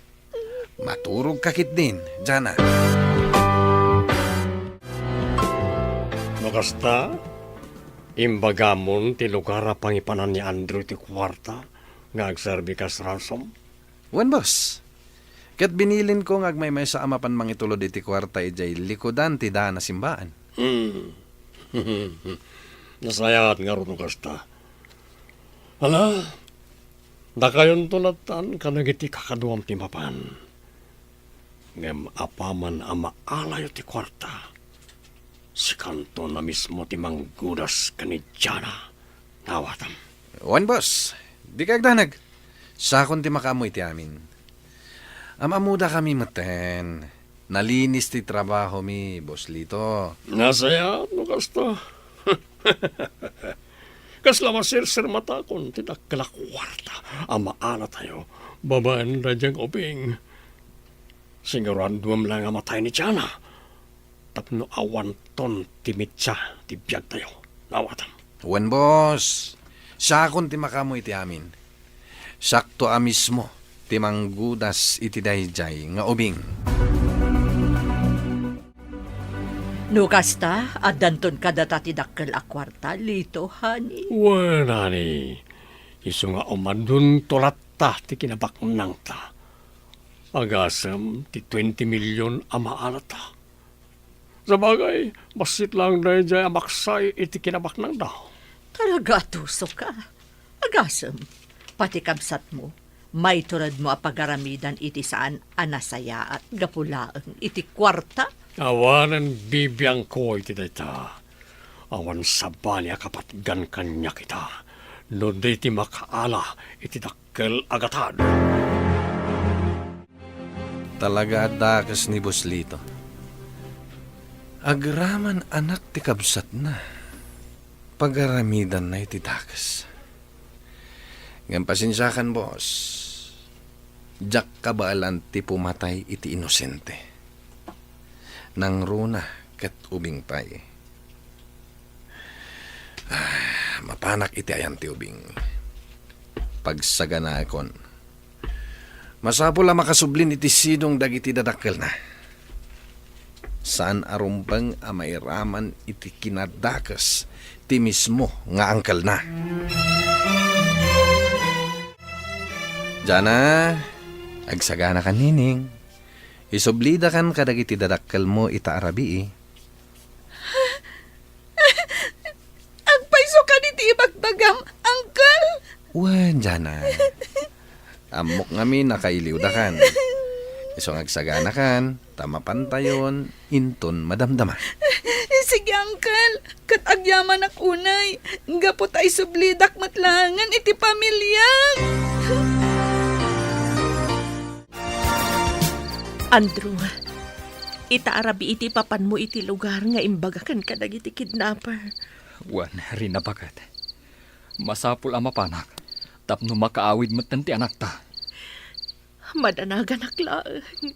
Maturogka ketdin, Jana. No kasta, imbagamon ti lugar a pangipanan ni Andrew ti kuarta nga agserbi kas ransom? Wen, boss. Ket binilinko nga agmaymaysa a mapan mangitulod iti kuarta idiay likudan ti daan a simbaan. Hmm. Nasayaat ngarud no kasta. Ala, dakayonto lattan kadagiti kakaduam ti mapan. Ngem apaman a maalayo ti kuarta, sikanto a mismo ti manggudas ken ni Jana. Naawatam. Wen, boss. Dika agdanag. Siakon ti makaammo iti amin. Am-ammodakami metten. Nalinis ti trabahomi, Boss Lito. Nasayaat no kasta. Kasla masirsirmatakon ti dakkel a kuarta a maalatayo babaen daydiay ubing. Singuraduem laeng a matay ni Jana tapno awanton ti mitsa ti biagtayo. Naawatam. Wen, boss. Siakon ti makaammo iti amin. Siakto a mismo ti manggudas iti daydiay nga ubing. No kasta, addanton kadata ti dakkel a kuarta, Lito, honey. Wen, honey. Isu nga umadunto latta ti kinabaknangta. Agasem ti twenty million a maalata. Sabagay, bassit laeng daydiay a maksay iti kinabaknangda. Talaga, atusoka. Agasem, pati kabsatmo, maituredmo a pagaramidan iti saan a nasayaat gapu laeng iti kuarta. Awanen bibiangko iti dayta. Awan sabali a kapatgan kaniak ita, no di ti makaala iti dakkel a gatad. Talaga a dakes ni Boss Lito. Agraman anak ti kabsatna. Pagaramidanna iti dakes. Ngem pasensiakan, boss. Diak kabaelan ti pumatay iti inosente. Nangruna ket ubing pay. Ah, mapanak iti ayan ti ubing. Pagsaganaekon. Masapul a makasublin iti sidong dagiti dadakkelna. Saan a rumbeng a mairaman iti kinadakes ti mismo nga angkelna. Jana, agsaganakan, Nining. Isublidakan kadagiti dadakkelmo ita a rabii. Agpayso kadi ti ibagbagam, Uncle? Wen, Jana. Ammok ngamin a kailiwdakan. Isu nga agsaganakan, ta mapantayon inton madamdama. Sige, Uncle. Ket agyamanak unay, gapu ta isublidak met laengen iti pamiliak. Andrew, ita a rabii iti ipapanmo iti lugar nga imbagaken kadagiti kidnapper. Wen, Rina, baket. Masapul a mapanak tapno makaawid metten ti anakta. Madanaganak laeng.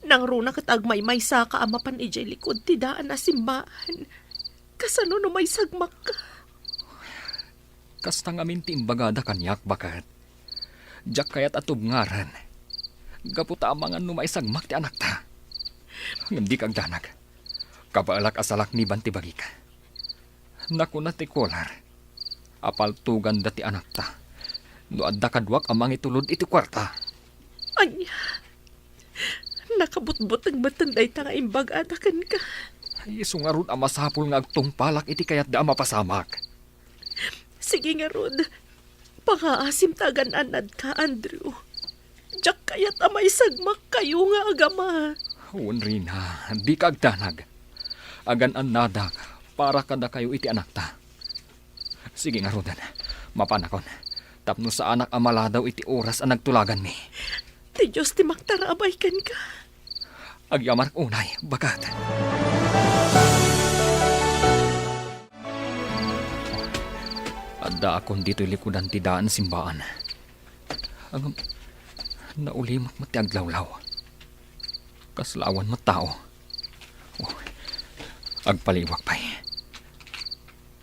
Nangruna ket agmaymaysaka a mapan idiay likud ti daan a simbaan. Kasano no maisagmakka? Kasta ngamin ti imbagada kaniak, baket. Diak kayat a tubngaren. Gapu ta amangan no maisagmak ti anakta. Ngem dika agdanag. Kabaelak a salakniban ti bagik. Nakuna ti kular a paltoganda ti anakta no adda kaduak a mangitulod iti kuarta. Ania? Nakabutbuteng metten dayta nga imbagada kenka. Isu ngarud a masapul nga agtungpalak iti kayatda a mapasamak. Sige ngarud, pangaasim ta agan-annadka, Andrew. Diak kayat a maisagmakkayo nga agama. Wen, Rina, dika agdanag. Agan-annadak para kadakayo iti anakta. Sige ngaruden, mapanakon, tapno saanak a maladaw iti oras a nagtulaganmi. Ti Dios ti mangtarabay kenka. Agyamanak unay, baket. Addaakon ditoy likudan ti daan simbaan. Ngem naulimek met ti aglawlaw. Kasla awan met tao. Oh, agpaliiwak pay.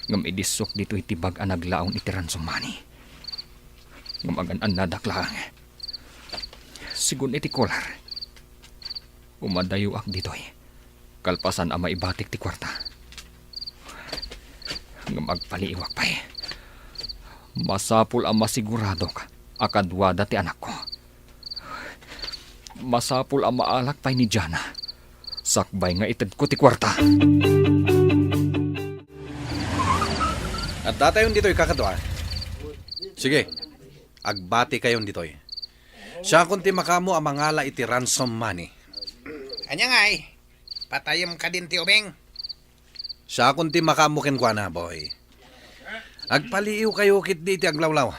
Ngem idissok ditoy ti bag a naglaon iti ransom money. Ngem agan-annadak laeng. Sigun iti kolar, umadayoak ditoy kalpasan a maibatik ti kuarta. Ngem agpaliiwak pay. Masapul a masiguradok a kaduada ti anakko. Masapul a maalak pay ni Jana sakbay nga itedko ti kuarta. Addatayon ditoy, kakadua. Sige, agbatikayon ditoy. Siakon ti makaammo a mangala iti ransom money. Ania ngay? Patayem kadin ti ubing? Siakon ti makaammo kenkuana, boy. Agpaliiwkayo ketdi iti aglawlaw.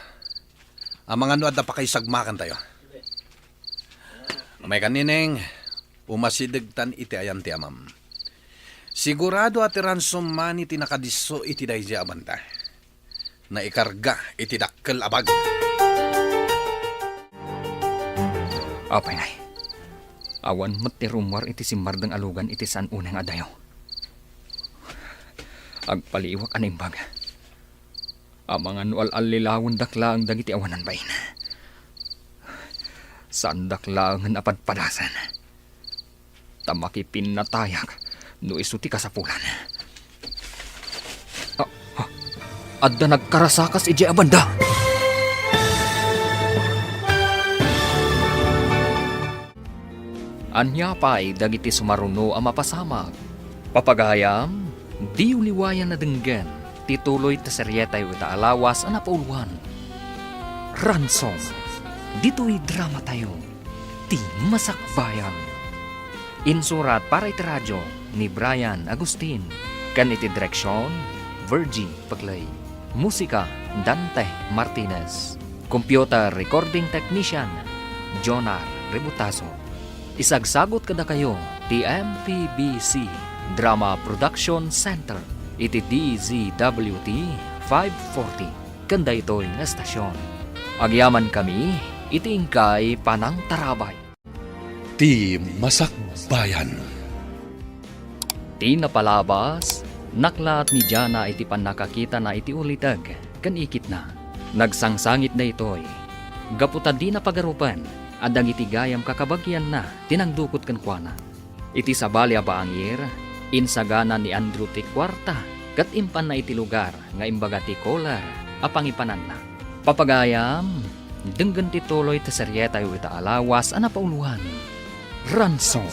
Amangan no adda pakaisagmakantayo. Umaykan, Neneng, umasidegtan iti ayan ti amam. Sigurado a ti ransom money ti nakadisso iti daydi a banda. Naikarga iti dakkel a bag. Apay, nay, awan met ti rummuar iti simmardeng a lugan iti saan unay nga adayo. Agpaliiwak a naimbag. Amangan no al-allilawendak laeng dagiti awanan bain. Saandak laengen a padpadasen. Ta makipinnatayak no isu ti kasapulan. Ah, ah, adda nagkarasakas idiay a banda. Ania pay dagiti sumaruno a mapasamak? Papagayam, diyo liwayan a denggen ti tuloy ta serietayo ita a lawas a napauluan. Ransom, ditoy dramatayo, ti Masakbayan. Insurat para iti radio ni Brian Agustin, ken iti direksion, Virgie Paclay. Musika, Dante Martinez. Computer recording technician, Jonar Rebutaso. Isagsagut kadakayo ti M P B C Drama Production Center iti D Z W T five forty ken daytoy nga estasion. Agyamankami iti inkay panangtarabay. Ti Masakbayan. Ti napalabas, naklaat ni Jana iti pannakakitana iti uliteg ken ikitna. Nagsangsangit daytoy gapu ta dina pagarupen a dagiti gayam kakabagianna ti nangdukot kenkuana. Iti sabali a bangir, insagana ni Andrew ti kuarta ket impanna iti lugar nga imbaga ti kolar a pangipananna. Papagayam, denggen ti tuloy ti serietayo ita a lawas a napauluan. Ransom,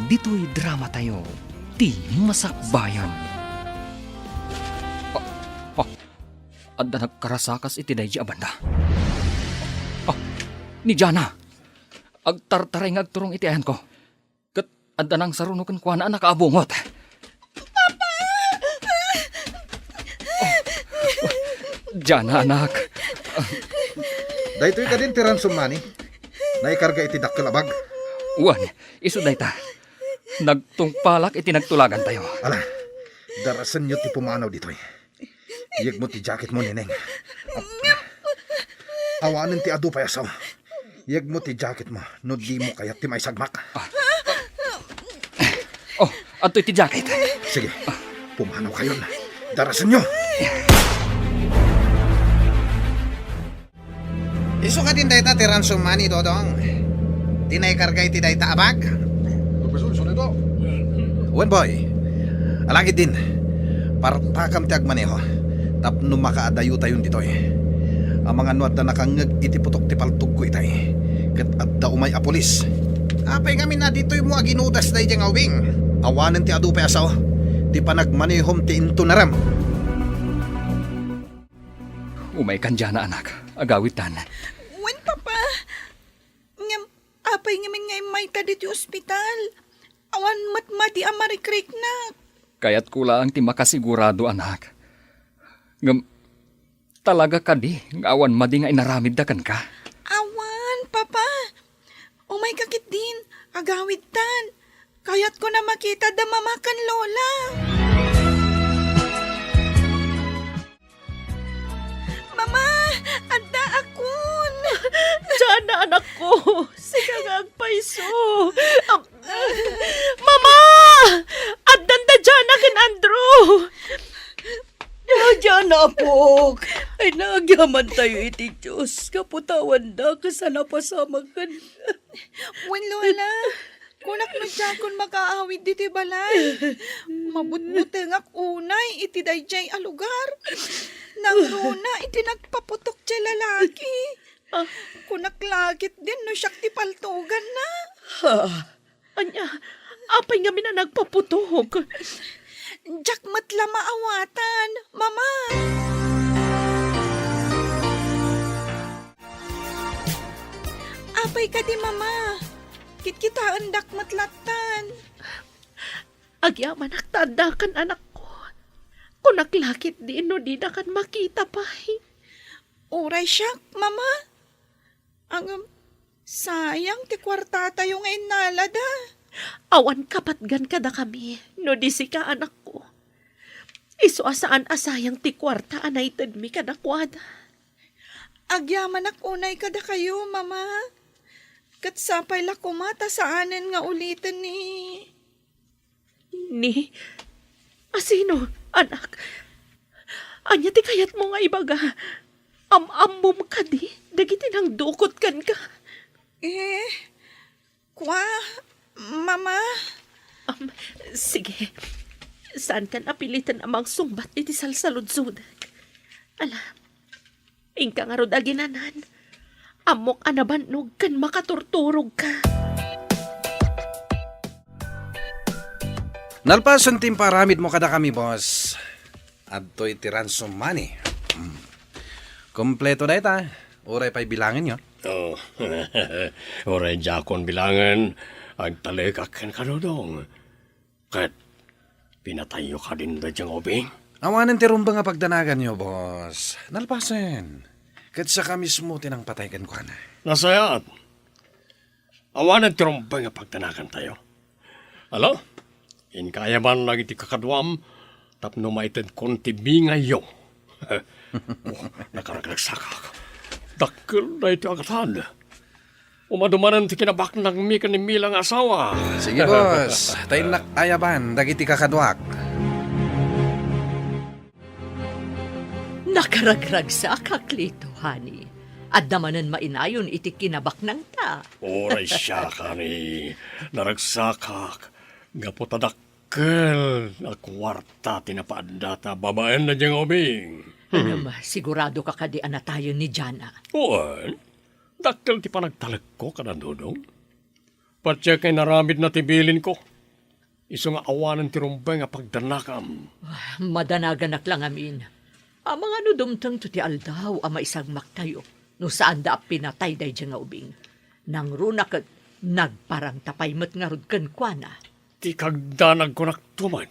ditoy dramatayo, ti Masakbayan. Ah, ah, adda nagkarasakas iti daydi a banda. Ah, ni Jana, agtartaray nga agturong iti ayanko. Ket adda nangsaruno kenkuana a nakaabungot. Papa! Jana, anak. Daytoy kadin ti ransom money? Naikarga iti dakkel a bag? Wen, isu dayta. Nagtungpalak iti nagtulagantayo. Ala, darasenyo ti pumanaw ditoy. Yegmo ti jacketmo, Neneng. Awanen ti adu pay a sao. Yegmo ti jacketmo no dimo kayat ti maisagmak. Ah. Oh, adtoy ti jacket. Sige, pumanawkayon. Darasenyo. Isu kadin dayta ti ransom money, Dodong. Ti naikarga iti dayta a bag. Wen, boy. Alagidin, partakam ti agmaneho tapno makaadayotayon ditoy. Amangan no adda nakangngeg iti putok ti paltogko itay, ket adda umay a pulis. Apay ngamin a ditoymo aginudas daydiay nga ubing? Awanen ti adu pay a sao. Ti panagmanehom ti intunarem. Umaykan, Jana, anak. Agawidtan. Wen, Papa. Ngem, apay ngamin nga immayta ditoy ospital? Awan met madi a marikriknak. Kayatko laeng ti makasigurado, anak. Ngem, talaga kadi nga awan madi nga inaramidda kenka? Awan, Papa. Umayka ketdin, agawidtan. Kayatko a makita da Mama ken Lola. Apo, sika nga agpayso. Am-, Mama! Addan da Jana ken Andrew! Jana, apok. Ay, nagyamantayo iti Dios. Kaputawanda, kasano a pasamak ken Wen, Lola, kunak no diakon makaawid ditoy balay. Mabutbutengak unay iti daydiay a lugar. Nangruna iti nagpaputok ti lalaki. Ah. Kunak la ketdin no siak ti paltuganna. Ha? Ania, apay ngamin a nagpaputok? Diak met la maawatan, Mama. Apay kadi, Mama? Kitkitaendak met lattan. Agyamanak ta addakan, anakko. Kunak la ketdin no didakan makita pay. Uray siak, Mama. Ngem, sayang ti kuartatayo nga innalada. Awan kapatgan kadakami no di sika, anakko. Isu a saan a sayang ti kuarta a naitedmi kadakuada. Agyamanak unay kadakayo, Mama. Ket sapay la koma ta saanen nga uliten ni Ni? Asino, anak? Ania ti kayatmo nga ibaga? Am-ammom kadi dagiti nangdukot kenka? Eh, kua, Mama? Am, sige. Saankan a piliten a mangsungbat iti salsaludsodek. Ala, Inka ngarud aginanan. Ammok a nabannog ken makaturturogka. Nalpasen ti impaaramidmo kadakami, boss. Adtoy ti ransom money. Mm. Kompleto dayta. Uray pay bilangenyo. Oh, uray diakon bilangen. Agtalekak kenka, Dodong. Ket pinatayyo kadin daydiay nga ubing? Awanen ti rumbeng a pagdanaganyo, boss. Nalpasen. Ket siaka mismo ti nangpatay kenkuana. Nasayaat. Awanen ti rumbeng a pagdanagantayo. Ala, inka ayaban dagiti kakaduam tapno maitedkon ti bingayyo. Oh, nakaragragsakak. Dakkel daytoy a gatad. Umadumanen ti kinabaknangmi ken ni Mila nga asawa. Sige, boss. Ta innak ayaban dagiti kakaduak. Nakaragragsakak, Lito, honey. Adda manen mainayon iti kinabaknangta. Uray siak, honey. Naragsakak. Gapu ta dak- Kel a kuarta ti napaaddata babaen daydiay nga ubing. Ngem, sigurado ka kadi a natayen ni Jana? Wen, dakkel ti panagtalekko kada Dodong. Patiek nga inaramidna ti bilinko. Isu nga awanen ti rumbeng a pagdanakam. Ah, madanaganak la ngamin. Amangan no dumtengto ti aldaw a maisagmaktayo no saanda a pinatay daydiay nga ubing. Nangruna ket nagparangta pay met ngarud kenkuana. Ti kagdanagko naktumet.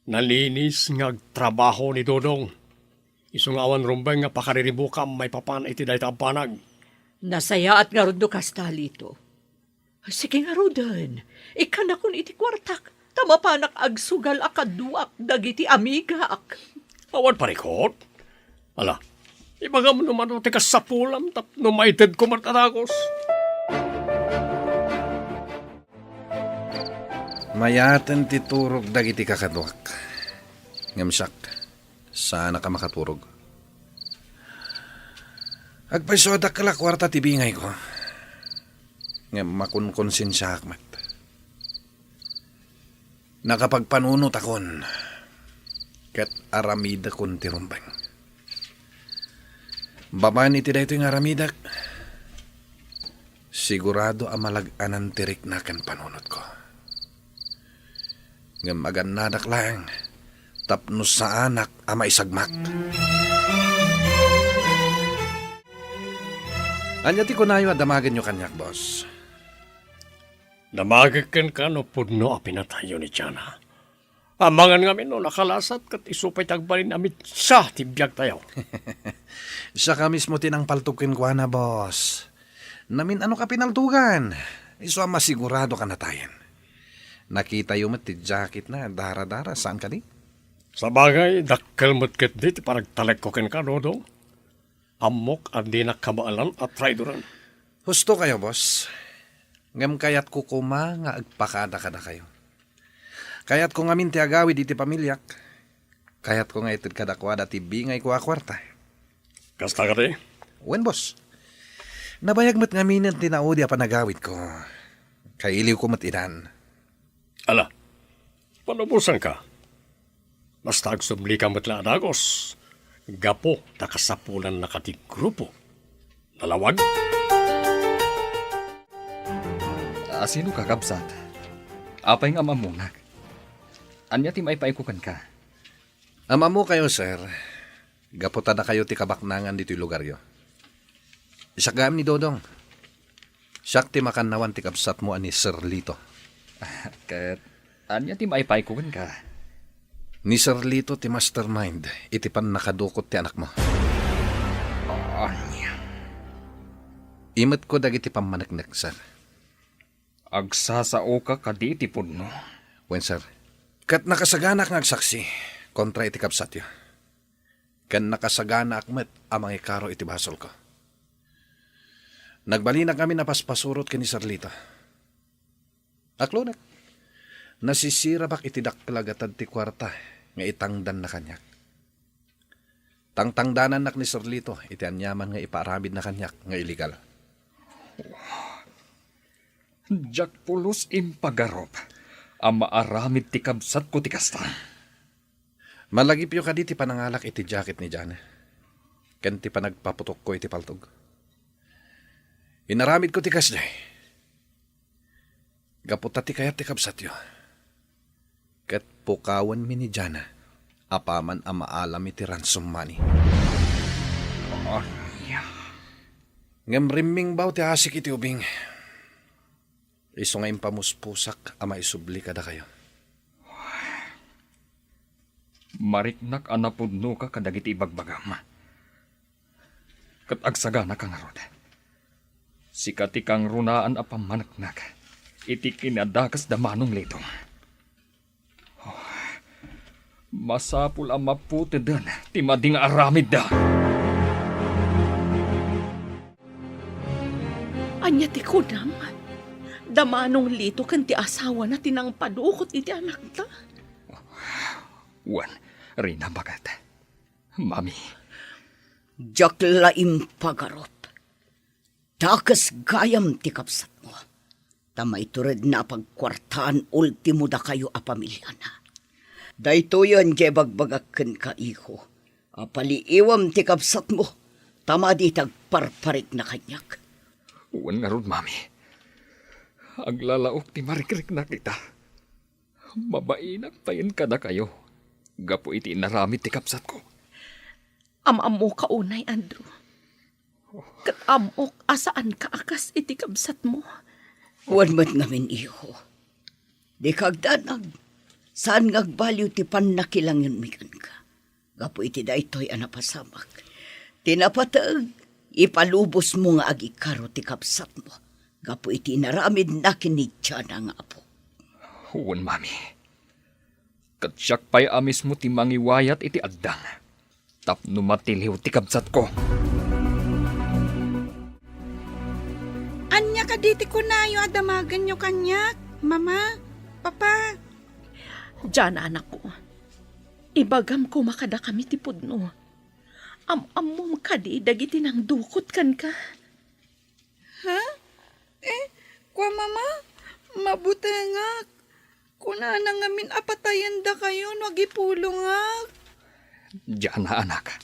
Nalinis nga agtrabaho ni Dodong. Isu nga awan rumbeng nga pakariribukam maipapan iti dayta a banag. Nasayaat ngarud no kasta, Lito. Sige ngaruden, ikkanakon iti kuartak, ta mapanak agsugal a kaduak dagiti amigak. Awan parikot? Ala, ibagam no mano ti kasapulam tapno maitedko met a dagus. Mayaten ti turog dagiti kakaduak. Ngem siak, saanak a makaturog. Agpayso a dakkel a kuarta ti bingayko. Ngem makonkonsensiaak met. Nakapagpanunotakon ket aramidakon ti rumbeng. Babaen iti daytoy nga aramidek, sigurado a malag-anan ti rikna ken panunotko. Ngem agannadak laeng tapno saanak a maisagmak. Ania ti kunayo a damagenyo kaniak, boss? Damagek kenka no pudno a pinatayyo ni Jana. Amangan ngamin no nakalasat ket isu pay ti agbalin a mitsa ti biagtayo. Siaka mismo ti nangpaltog kenkuana, boss. Namin-ano ka pinaltugan. Isu a masigurado ka natayen. Nakitayo met ti jacketna, dara-dara, saan kadi? Sabagay, dakkel met ketdi ti panagtalekko kenka, Dodong. Ammok a dinak kabaelan a traidoran. Husto kayo, boss. Ngem kayatko koma nga agpakada kadakayo. Kayatko ngamin ti agawid iti pamiliak. Kayatko nga ited kadakuada ti bingayko a kuarta. Kasta kadi? Wen, boss. Nabayag met ngaminen ti naudi a panagawidko. Kailiwko met idan. Ala, palubosanka. Basta agsublika met la a dagus. Gapu ta kasapulannaka ti grupo. Nalawag? A, sino ka, kabsat? Apay nga am-ammonak? Ania ti maipaayko kenka? Am-ammokayo, sir. Gapu ta dakayo ti kabaknangan ditoy lugaryo. Siak gayam ni Dodong. Siak ti makannawan ti kabsatmo a ni Sir Lito. Ket ania ti maipaayko kenka? Ni Sir Lito ti mastermind iti pannakadukot ti anakmo. Ania? Imetko dagiti pammaneknek, sir. Agsasaoka kadi iti pudno? Wen, sir. Ket nakasaganak nga agsaksi kontra iti kabsatyo. Ken nakasaganaak met a mangikaro iti basolko. Nagbalinak ngamin a paspasurot ken ni Sir Lito. Aklonek, nasisirabak iti dakkel a gatad ti kuarta nga itangdanna kaniak. Tangtangdanannak ni Sir Lito iti aniaman nga ipaaramidna kaniak nga illegal. Diak pulos impagarup a maaramid ti kabsatko ti kasta. Malagipyo kadi ti panangalak iti jacket ni Jana ken ti panagpaputokko iti paltog. Inaramidko ti kasdiay gapu ta ti kayat ti kabsatyo. Ket pukawenmi ni Jana apaman a maalam iti ransom money. Ania? Ngem rimmingbaw ti asik iti ubing. Isu nga impamuspusak a maisubli kadakayo. Mariknak a napudnoka kadagiti ibagbagam. Ket agsaganaka ngarud. Sika ti kangrunaan a pammaneknek iti kinadakes da Manong Lito. Oh, masapul a maputeden ti madi nga aramidda. Ania ti kunam? Da Manong Lito ken ti asawana ti nangpadukot iti anakta? Wen, Rina, baket. Mami. Diak la impagarup. Dakes gayam ti kabsatmo. Ta maituredna a pagkuartaan ultimo dakayo a pamiliana. Daytoyen ti ibagbagak kenka, iho, a paliiwem ti kabsatmo, ta madi ti agparparikna kaniak. Wen ngarud, Mami. Aglalaok ti marikriknak ita. Mabainak payen kadakayo gapu iti inaramid ti kabsatko. Am-ammoka unay, Andrew. Ket ammok a saanka a kas iti kabsatmo. Wen met ngamin, iho. Dika agdanag. Saan nga agbaliw ti pannakilangenmi kenka. Gapu iti daytoy a napasamak. Ti napateg, ipalubosmo nga agikaro ti kabsatmo. Gapu iti inaramidna ken ni Jana nga apo. Wen, Mami. Ket siak pay a mismo ti mangiwayat iti addang tapno matiliw ti kabsatko. Ania kadi ti kunayo a damagenyo kaniak, Mama, Papa? Jana, anakko, ibagam koma kadakami ti pudno. Am-ammom kadi dagiti nangdukot kenka? Ha? Eh, kua, Mama, mabutengak. Kunana ngamin a patayen dakayo no agipulongak. Jana, anak.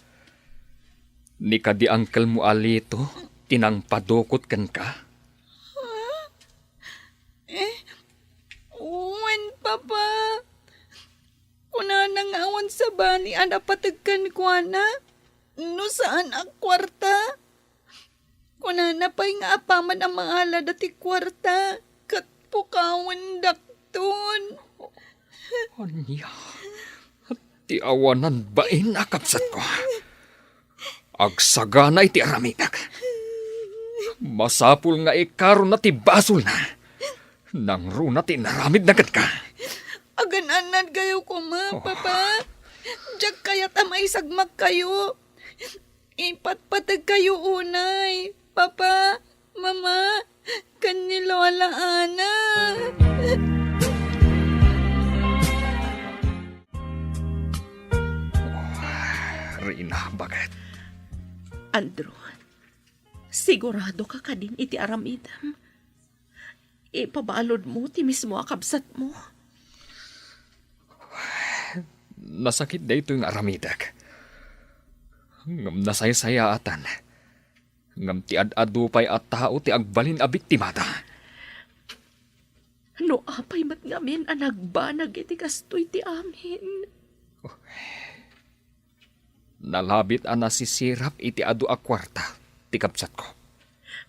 Ni kadi angkelmo a Lito ti nangpadukot kenka? Ha? Eh, wen, Papa. Kunana nga awan sabali a napateg kenkuana no saan a kuarta. Kunana pay nga apaman a maalada ti kuarta, ket pukawendakton. Ania? Ti awanan bain a kabsatko. Agsagana iti aramidek. Masapul nga ikarona ti basolna. Nangruna ti inaramidna kenka. Agan-annadkayo koma, Oh. Papa. Diak kayat a maisagmakkayo. Ipatpategkayo unay, Papa. Mama, ken ni Lola Ana. Rina, bakit? Andrew, sigurado ka kadin iti aramidem? Ipabaludmo ti mismo a kabsatmo. Nasakit daytoy nga aramidek. Ngem nasaysayaatan. Ngem ti ad-adu pay a tao ti agbalin a biktimada. No apay met ngamin a nagbanag iti kastoy ti amin? Nalabit a nasisirap iti adu a kuarta ti kabsatko.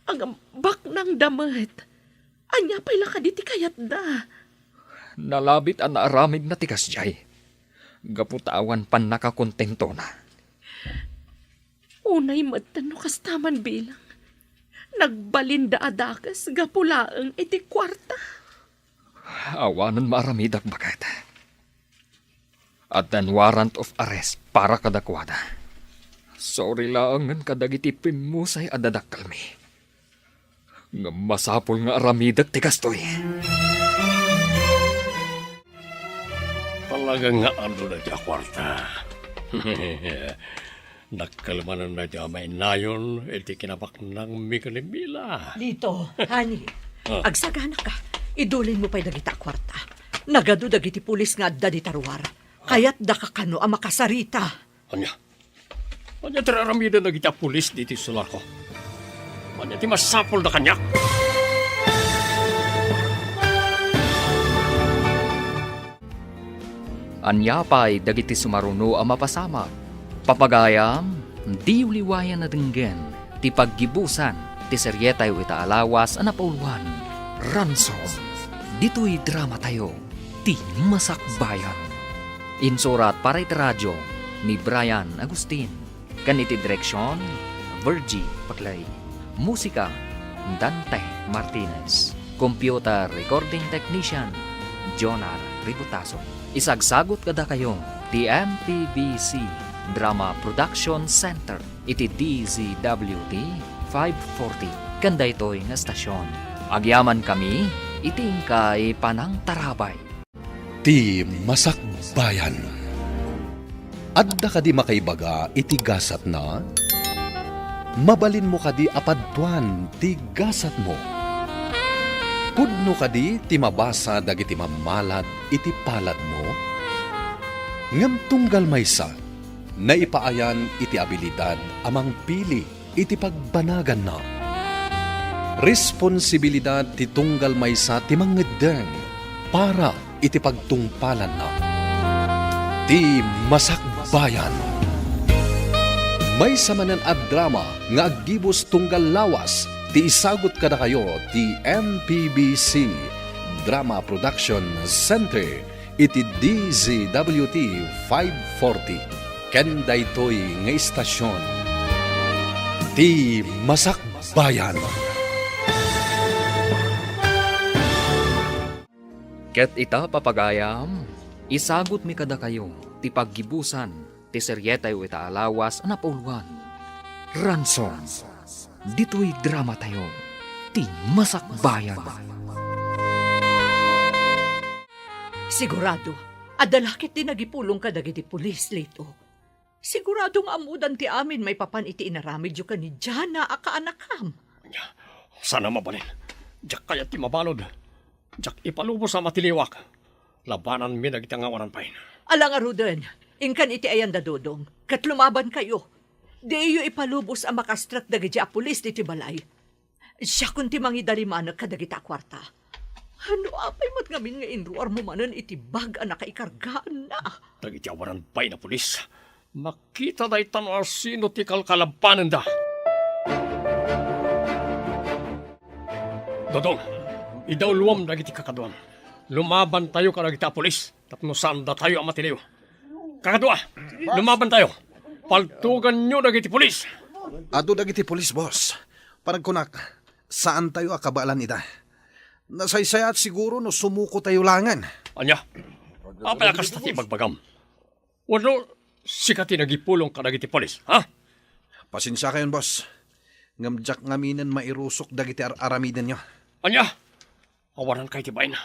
Ngem baknangda met. Ania pay la kadi ti kayatda? Nalabit a naaramidna ti kasdiay. Gapu ta awan pannakakontentona. Unay met no kasta man bilang. Nagbalinda a dakes gapu laeng iti kuarta. Awanen maaramidak, baket. Addan warrant of arrest para kadakuada. Sorry laengen kadagiti pimmusay a dadakkelmi. Ngem masapul nga aramidek ti kastoy. Talaga nga adu daytoy a kuarta. Dakkel manen daytoy a mainnayon iti kinabaknangmi ken ni Mila. Lito, honey, Ah. agsaganaka. Idulinmo pay dagita a kuarta. Nagadu dagiti pulis nga adda dita ruar. Kayatdaka kano a makasarita. Ania? Ania ti aramiden dagiti a pulis ditoy Sulaco? Ania ti masapulda kaniak? Ania pay dagiti sumaruno a mapasamak? Papagayam, diyo liwayan a denggen ti paggibusan ti serietayo ita a lawas a napauluan, Ransom. Ditoy dramatayo, ti Masakbayan. Insurat para iti radio ni Brian Agustin. Ken iti direksion, Virgie Paclay. Musika, Dante Martinez. Computer recording technician, Jonar Ributaso. Isagsagut kadakayo ti M P B C Drama Production Center iti D Z W T five forty. Ken daytoy nga estasion, agyamankami iti inkay panangtarabay. Ti Masakbayan. Adda kadi makaibaga iti gasatna? Mabalinmo kadi a padtuan ti gasatmo? Pudno kadi ti mabasa dagiti mammalad iti paladmo? Ngem tunggal maysa, naipaayan iti abilidad a mangpili iti pagbanaganna. Responsibilidad ti tunggal maysa ti mangngeddeng para iti pagtungpalanna. Ti Masakbayan. Maysa manen a drama nga aggibus tunggal lawas ti isagut kadakayo ti M P B C Drama Production Center iti D Z W T five forty. Ken daytoy nga istasion, ti Masakbayan. Ket ita, papagayam, isagutmi kadakayo ti paggibusan ti serietayo ita a lawas a napauluan, Ransom. Ditoy dramatayo, ti Masakbayan. Sigurado, adda la ket ti nagipulong kadagiti pulis, Lito. Sigurado nga ammodan ti amin maipapan iti inaramidyo ken ni Jana a kaanakam. Ania, saan a mabalin. Diak kayat ti mabalud. Diak ipalubos a matiliwak. Labananmi dagiti angawanan pay. Ala ngaruden, inkan iti ayan da Dodong, ket lumabankayo. Diyo ipalubos a makastrek dagiti a pulis ditoy balay. Siakon ti mangidalimanek kadagita a kuarta. No apay met ngamin nga inruarmo manen iti bag a nakaikargaanna? Dagiti awanan pay a pulis, makita dayta no asino ti kalkalabanenda. Dodong, idawluam dagiti kakaduam. Lumabantayo kadagita a pulis tapno saandatayo a matiliw. Kakadua, lumabantayo. Paltuganyo dagiti pulis. Adu dagiti pulis, boss. Panagkunak, saantayo a kabaelan ida. Nasaysayaat siguro no sumukotayo laengen. Ania? Apay a kasta ti ibagbagam? Wenno sika ti nagipulong kadagiti pulis, ha? Pasensiakayon, boss. Ngem diak ngaminen mairusok dagiti ar-aramidenyo. Ania? Awananka iti bain.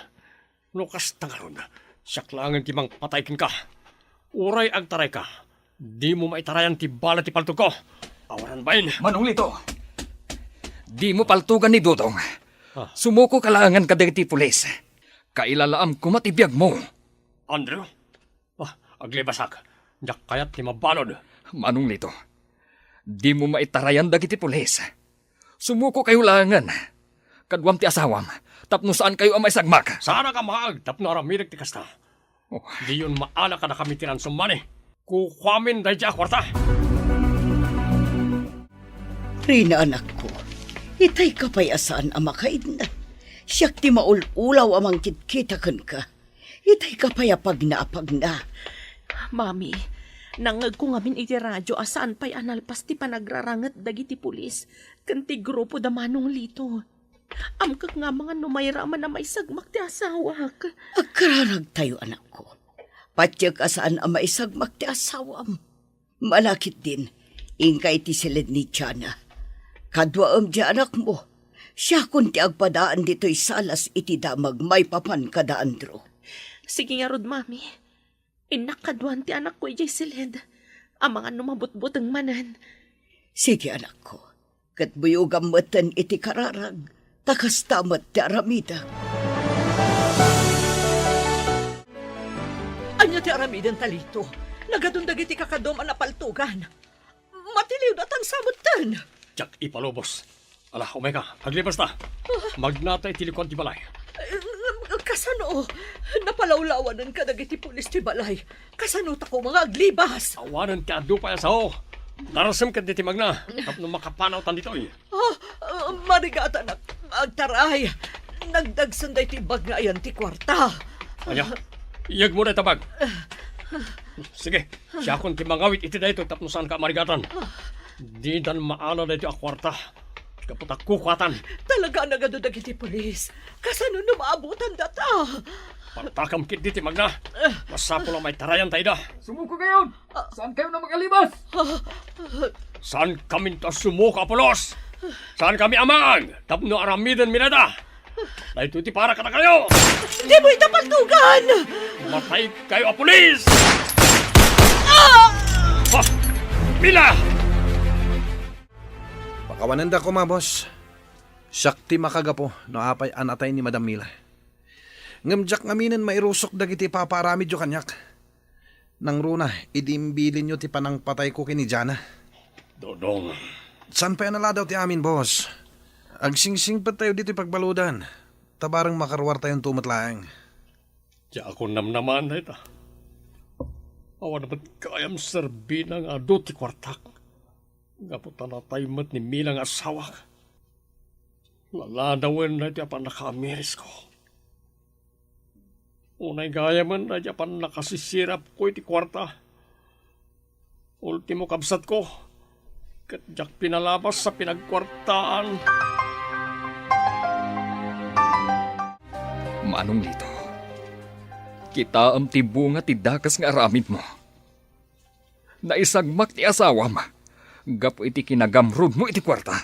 No kasta ngarud, siak laengen ti mangpatay kenka. Uray agtarayka, dimo maitarayan ti bala ti paltogko. Awanan bain. Manong Lito, dimo paltogan ni Dodong. Ah. Sumukoka laengen kadagiti pulis. Kailalaam koma ti biagmo. Andrew? Ah, aglibasak. Diak kayat ti mabalud. Manong Lito, dimo maitarayan dagiti pulis. Sumukokayo laengen. Kaduam ti asawam, tapno saankayo a maisagmak. Saanak a maag tapno aramidek ti kasta. Oh. Diyon maala kadakami ti ransommi. Kukuamin daydi a kuarta. Rina, anakko, itayka pay a saan a makaidna. Siak ti maul-ulaw a mangkitkita kenka. Itayka pay a pagna a pagna. Mami, nangngegko ngamin iti radio a saan pay a nalpas ti panagraranget dagiti pulis ken ti grupo da Manong Lito. Amkek nga amangan no mayraman a maisagmak ti asawak. Agkararagtayo, anakko. Patiek a saan a maisagmak ti asawam. Malakitdin, inka iti siled ni Jana. Kaduaem ti anakmo. Siakon ti agpadaan ditoy salas iti damag maipapan kada Andrew. Sige ngarud, Mami. Innak kaduan ti anakko idiay siled. Amangan no mabutbuteng manen. Sige, anakko. Ket buyogam metten iti kararag, ta kasta met ti aramidek. Ania ti aramidenta, Lito? Nagadun dagiti kakaduam a napaltogan. Matiliwda tan sa metten. Diak ipalubos. Ala, umayka, aglibasta. Magnata iti likuan ti balay. Eh, kasano? Napalawlawanenka dagiti pulis ti balay. Kasano ta koma nga aglibas? Awanen ti adu pay a sao. Darasem ket diti magna, tapno makapanawtan ditoy. Ah, ah, marigatanak, agtaray. Nagdagsen daytoy bag nga ayan ti kuarta. Ania? Iyegmo dayta bag. Sige, siakon ti mangawit iti daytoy tapno saanka a marigatan. Didan maala daytoy a kuarta. Gapu ta kukuatan. Talaga a nagadu dagiti pulis. Kasano no maabutan data? Partakam ketdi ti magna. Masapul a maitarayan ta ida. Sumukokayon! Saankayon a makalibas? Saankaminto a sumuko, Apolos! Saankami a maag tapno aramidenmi dayta. Daytoy ti para kadakayo! Dimo ita paltogan! Mataykayo a pulis! Ah! Ha! Mila! Pakawanenda koma, boss. Siak ti makagapu no apay a natay ni Madam Mila. Ngem diak ngaminen mairusok dagiti ipapaaramidyo kaniak. Nangruna idi imbilinyo ti panangpatayko ken ni Jana. Dodong. Saan pay a naladaw ti amin, boss. Agsingsingpettayo ditoy pagbaludan. Ta bareng makaruartayonto met laeng. Diakon namnamaen dayta. Awan met gayam serbina nga adu ti kuartak. Gapu ta natay met ni Mila nga asawak. Laladawen daytoy a pannakaamirisko. Unay gayamen daytoy a pannakasisirapko iti kuarta. Ultimo kabsatko, ket diak pinalabas a pinagkuartaan. Manong Lito, kitaem ti bunga ti dakes nga aramidmo. Naisagmak ti asawam gapu iti kinagamrudmo iti kuarta.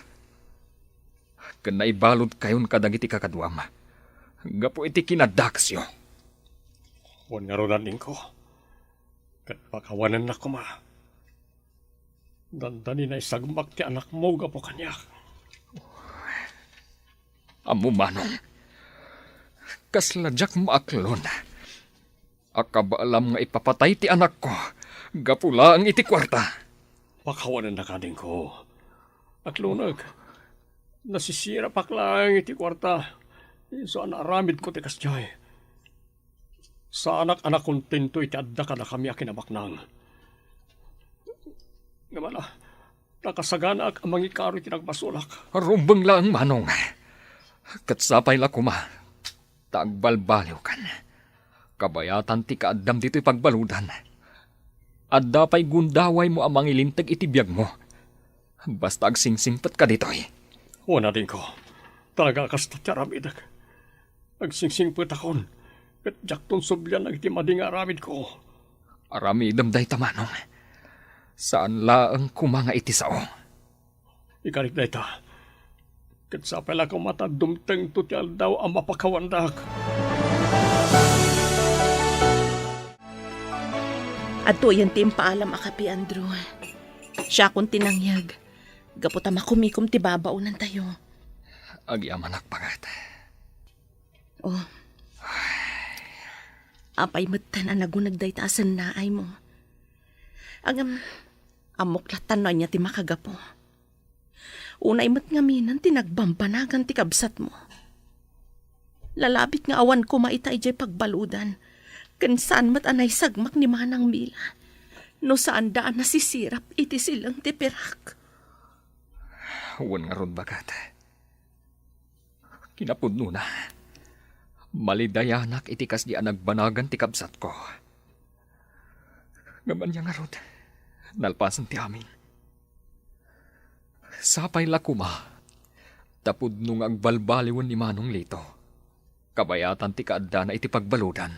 Ken naibaludkayon kadagiti kakaduam gapu iti kinadakesyo. Wen ngarud, adingko, ket pakawanennak koma. Dandani naisagmak ti anakmo gapu kaniak. Ammom, manong, kasla diak maaklon a kabaelam nga ipapatay ti anakko gapu laeng iti kuarta. Pakawanennak, adingko. Aklonek, nasisirapak laeng iti kuarta. Isu a naaramidko ti kasdiay. Saanak a nakontento iti adda kadakami a kinabaknang. Ngem ala, nakasaganaak a mangikaro iti nagbasolak. Rumbeng laeng, manong. Ket sapay la koma ta agbalbaliwkan. Kabayatan ti kaaddam ditoy pagbaludan. Adda pay gundawaymo a mangilinteg iti biagmo. Basta agsingsingpetka ditoy. Wen, adingko, talaga a kasta ti aramidek. Agsingsingpetakon, ket diakton sublian dagiti madi nga aramidko. Aramidem dayta, manong. Saan laeng koma nga iti sao. Ikarik dayta, Sapay la koma ta dumtengto ti aldaw a mapakawandak. Adtoyen ti impaalam a kape, Andrew. Siakon ti nangyeg, gapu ta makumikom ti babaonantayo. Agyamanak, pangat. Oh. Apay metten a naguneg dayta a sennaaymo? Agam, ammok lattan no ania ti makagapu. Unay met ngaminen ti nagbambanagan ti kabsatmo. Lalabit nga awan koma ita idiay pagbaludan, ken saan met a naisagmak ni Manang Mila no saanda a nasisirap iti sileng ti pirak. Wen ngarud, baket. Kinapudnona, malidayanak iti kasdi a nagbanagan ti kabsatko. Ngem ania ngarud, nalpasen ti amin. Sapay la koma, ta pudno nga agbalbaliwen ni Manong Lito, kabayatan ti kaaddana iti pagbaludan.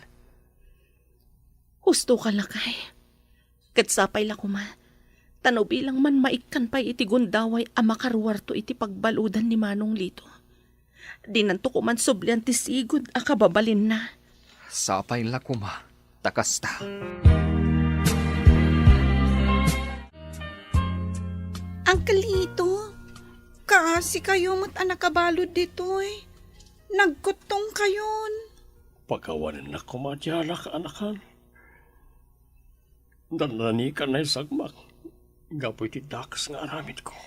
Husto ka, lakay. Ket sapay la koma, ta no bilang man maikkan pay iti gundaway a makaruarto iti pagbaludan ni Manong Lito, dinanto koman sublian ti sigud a kababalinna. Sapay la koma, ta kasta. Uncle Lito, kaasikayo met a nakabalud ditoy. Nagkuttongkayon. Pakawanennak koma ti anak, anakan. Nannanikan naisagmak gapu iti dakes nga aramidko.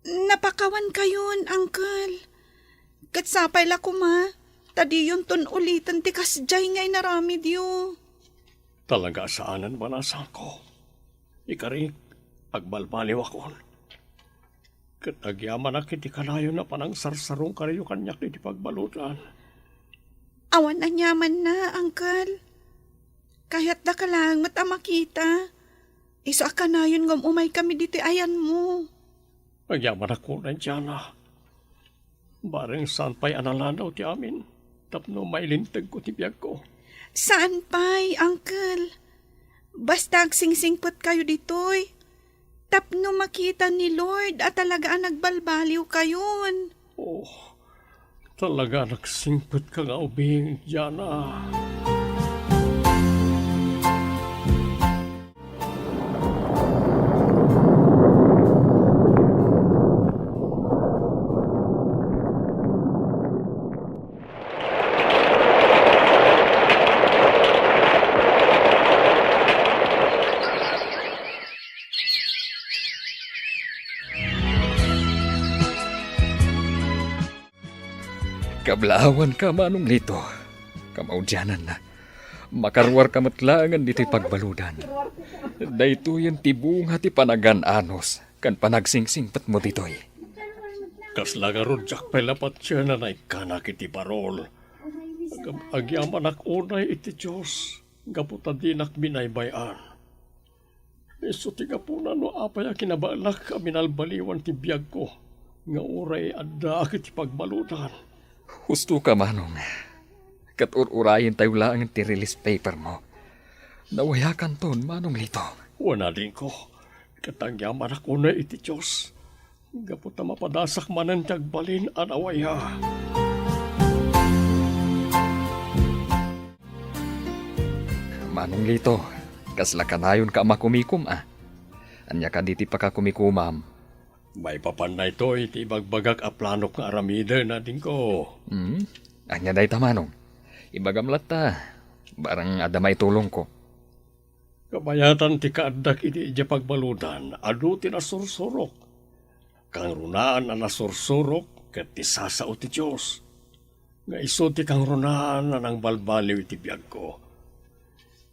Napakawankayon, Uncle. Ket sapay la koma, ta diyonton uliten ti kasdiay nga inaramidyo. Talaga a saanen, banasanko. Ikarik, agbalbaliwakon. Ket agyamanak iti kanayon a panangsarsarungkayo kaniak iti pagbaludan. Awan aniamanna, Uncle. Kayatdaka laeng met a makita. Isu a kanayon nga um-umaykami ditoy ayanmo. Agyamanak unay, Diana. Bareng saan pay a nalanaw ti amin tapno mailintegko ti biagko. Saan pay, Uncle. Basta agsingsingpetkayo ditoy tapno makita ni Lord a talaga a nagbalbaliwkayon. Oh, talaga a nagsingpetka nga ubing, Diana. Kablaawanka, Manong Lito. Kamaudiananna, makaruarka met laengen ditoy pagbaludan. Daytoyen ti bunga ti panagan-anos ken panagsingpetmo ditoy. Kasla ngarud diak pay la patien a naikkanak iti barol. Agam-, agyamanak unay iti Dios gapu ta dinak binaybay-an. Isu ti gapuna no apay a kinabaelak a binalbaliwan ti biagko nga uray addaak iti pagbaludan. Husto ka, Manong. Ket ur-urayentayo laeng ti release paper mo. Nawayakanton, Manong Lito. Wen, adingko, ket agyamanak unay iti Dios gapu ta mapadasak manen ti agbalin a nawaya. Manong Lito, kasla kanayonka a makumikom a? Ania kadi ti pakakumikomam? Maipapan daytoy ti ibagbagak a planok nga aramiden, adingko. Hmm? Ania dayta, Manong? Ibagam latta, barang adda maitulongko. Kabayatan ti kaaddak iti idiay pagbaludan, adu ti nasursurok. Kangrunaan a nasursurok ket ti sasao ti Dios. Nga isu ti kangrunaan a nangbalbaliw iti biagko.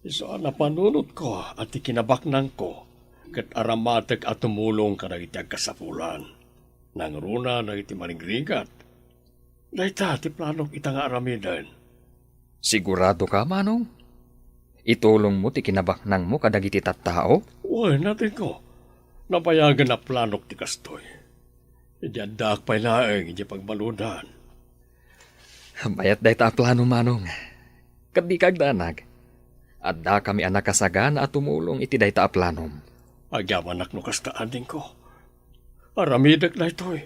Isu a napanunotko a ti kinabaknangko ket aramatek a tumulong kadagiti agkasapulan. Nangruna dagiti marigrigat. Dayta ti planok ita nga aramiden. Sigurado ka, Manong? Itulongmo ti kinabaknangmo kadagiti tattao? Wen, adingko. Nabayagen a planok ti kastoy. Idi addaak pay laeng iti pagbaludan. Mayat dayta a plano, Manong. Ket dika agdanag. Addakami a nakasagana a tumulong iti dayta a planom. Agyamanak no kasta, adingko. Aramidek daytoy.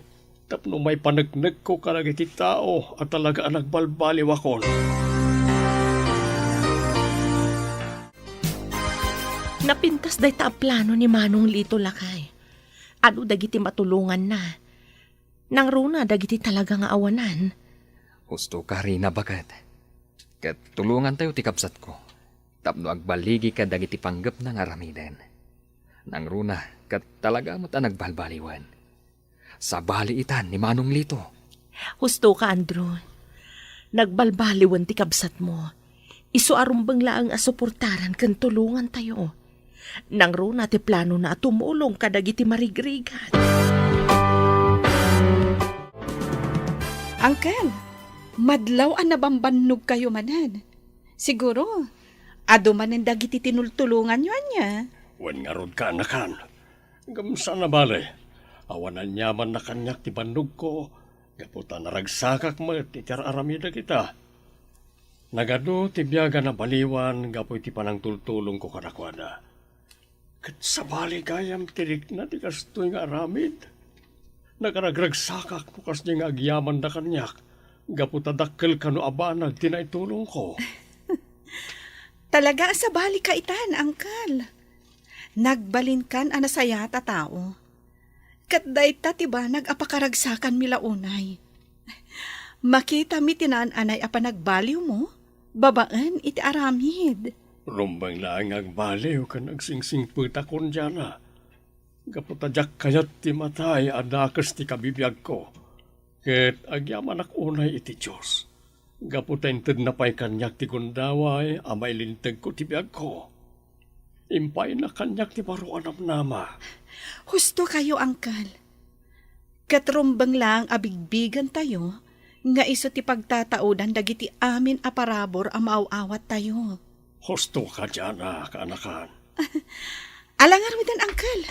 tapno maipaneknekko kadagiti tao a talaga a nagbalbaliwakon. Napintas dayta a plano ni Manong Lito, lakay. Adu dagiti matulonganna. Nangruna dagiti talaga nga awanan. Husto ka, Rina, baket. Ket tulongantayo ti kabsatko tapno agbaligi kadagiti panggepna nga aramiden. Nangruna ket talaga met a nagbalbaliwen. Sabali itan ni Manong Lito. Husto ka, Andrew. Nagbalbaliwen ti kabsatmo. Isu a rumbeng laeng a suportaran ken tulongantayo. Nangruna ti planona a tumulong kadagiti marigrigat. Uncle, madlaw a nabambannogkayo manen. Siguro, adu manen dagiti tinultulonganyo, ania? Wen ngarud, kaanakan. Ngem saan a bale, awan aniamanna kaniak ti bannogko, gapu ta naragsakak met iti ar-aramid dagita. Nagadu ti biag a nabaliwan gapu iti panangtultulongko kadakuada. Ket sabali gayam ti rikna ti kastoy nga aramid. Nagaragragsakak no kasdi nga agyamanda kaniak, gapu ta dakkel kano a banag ti naitulongko. Talaga a sabali ka itan, Uncle. Nagbalinkan a nasayaat a tao. Ket dayta ti banag a pakaragsakanmi la unay. Makitami ti naan-anay a panagbaliwmo babaen iti aramid. Rumbeng laeng nga agbaliw ken agsingsingpetakon, Diana. Gapu ta diak kayat ti matay a dakes ti kabibiagko. Ket agyamanak unay iti Dios. Gapu ta intedna pay kaniak ti gundaway a mailintegko ti biagko. Impayna kaniak ti baro a namnama. Husto kayo, Uncle. Ket rumbeng laeng a bigbigentayo nga isu ti pagtataudan dagiti amin a parabur a maaw-awattayo. Husto ka, Diana, kaanakan. Ala ngaruden, Uncle.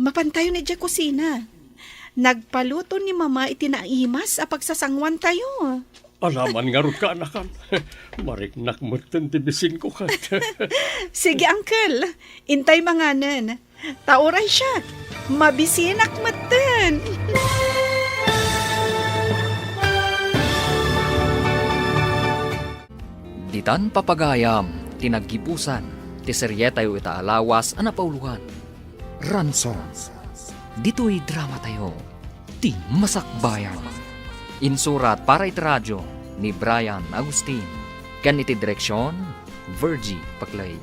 Mapantayo idiay kusina. Nagpaluto ni Mama iti naimas a pagsasanguantayo. Alaman ngarud, kaanakan. Mariknak metten ti bisinko ket. Sige, Uncle. Intay manganen. Ta uray siak, mabisinak metten. Ditan papagayam ti naggibusan ti serietayo ita a lawas a napauloan, Ransom. Ditoy dramatayo, Ti Masakbayan. Insurat para iti radio ni Brian Agustin, ken iti direksion, Virgie Paclay.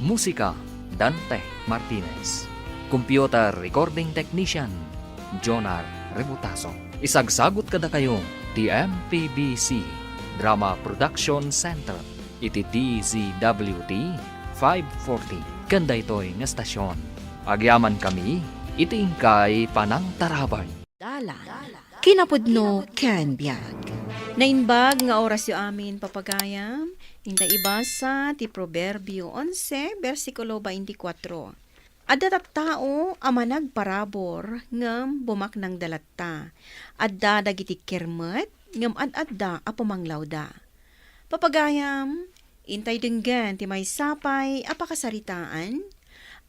Musika, Dante Martinez. Computer recording technician, Jonar Rebutaso. Isagsagut kadakayo ti M P B C Drama Production Center iti D Z W T five forty ken daytoy nga estasion. Agyamankami iti inkay panangtarabay. Dalan. Kinapudno ken biag. Naimbag nga orasyo amin, papagayam. Inta ibasa ti Proverbio onse, bersikulo baintikwatro. Adda tattao a managparabur, ngem bumaknangda latta. Adda dagiti kirmet, ngem ad-adda a pumanglawda. Papagayam, intay denggen ti maysa pay a pakasaritaan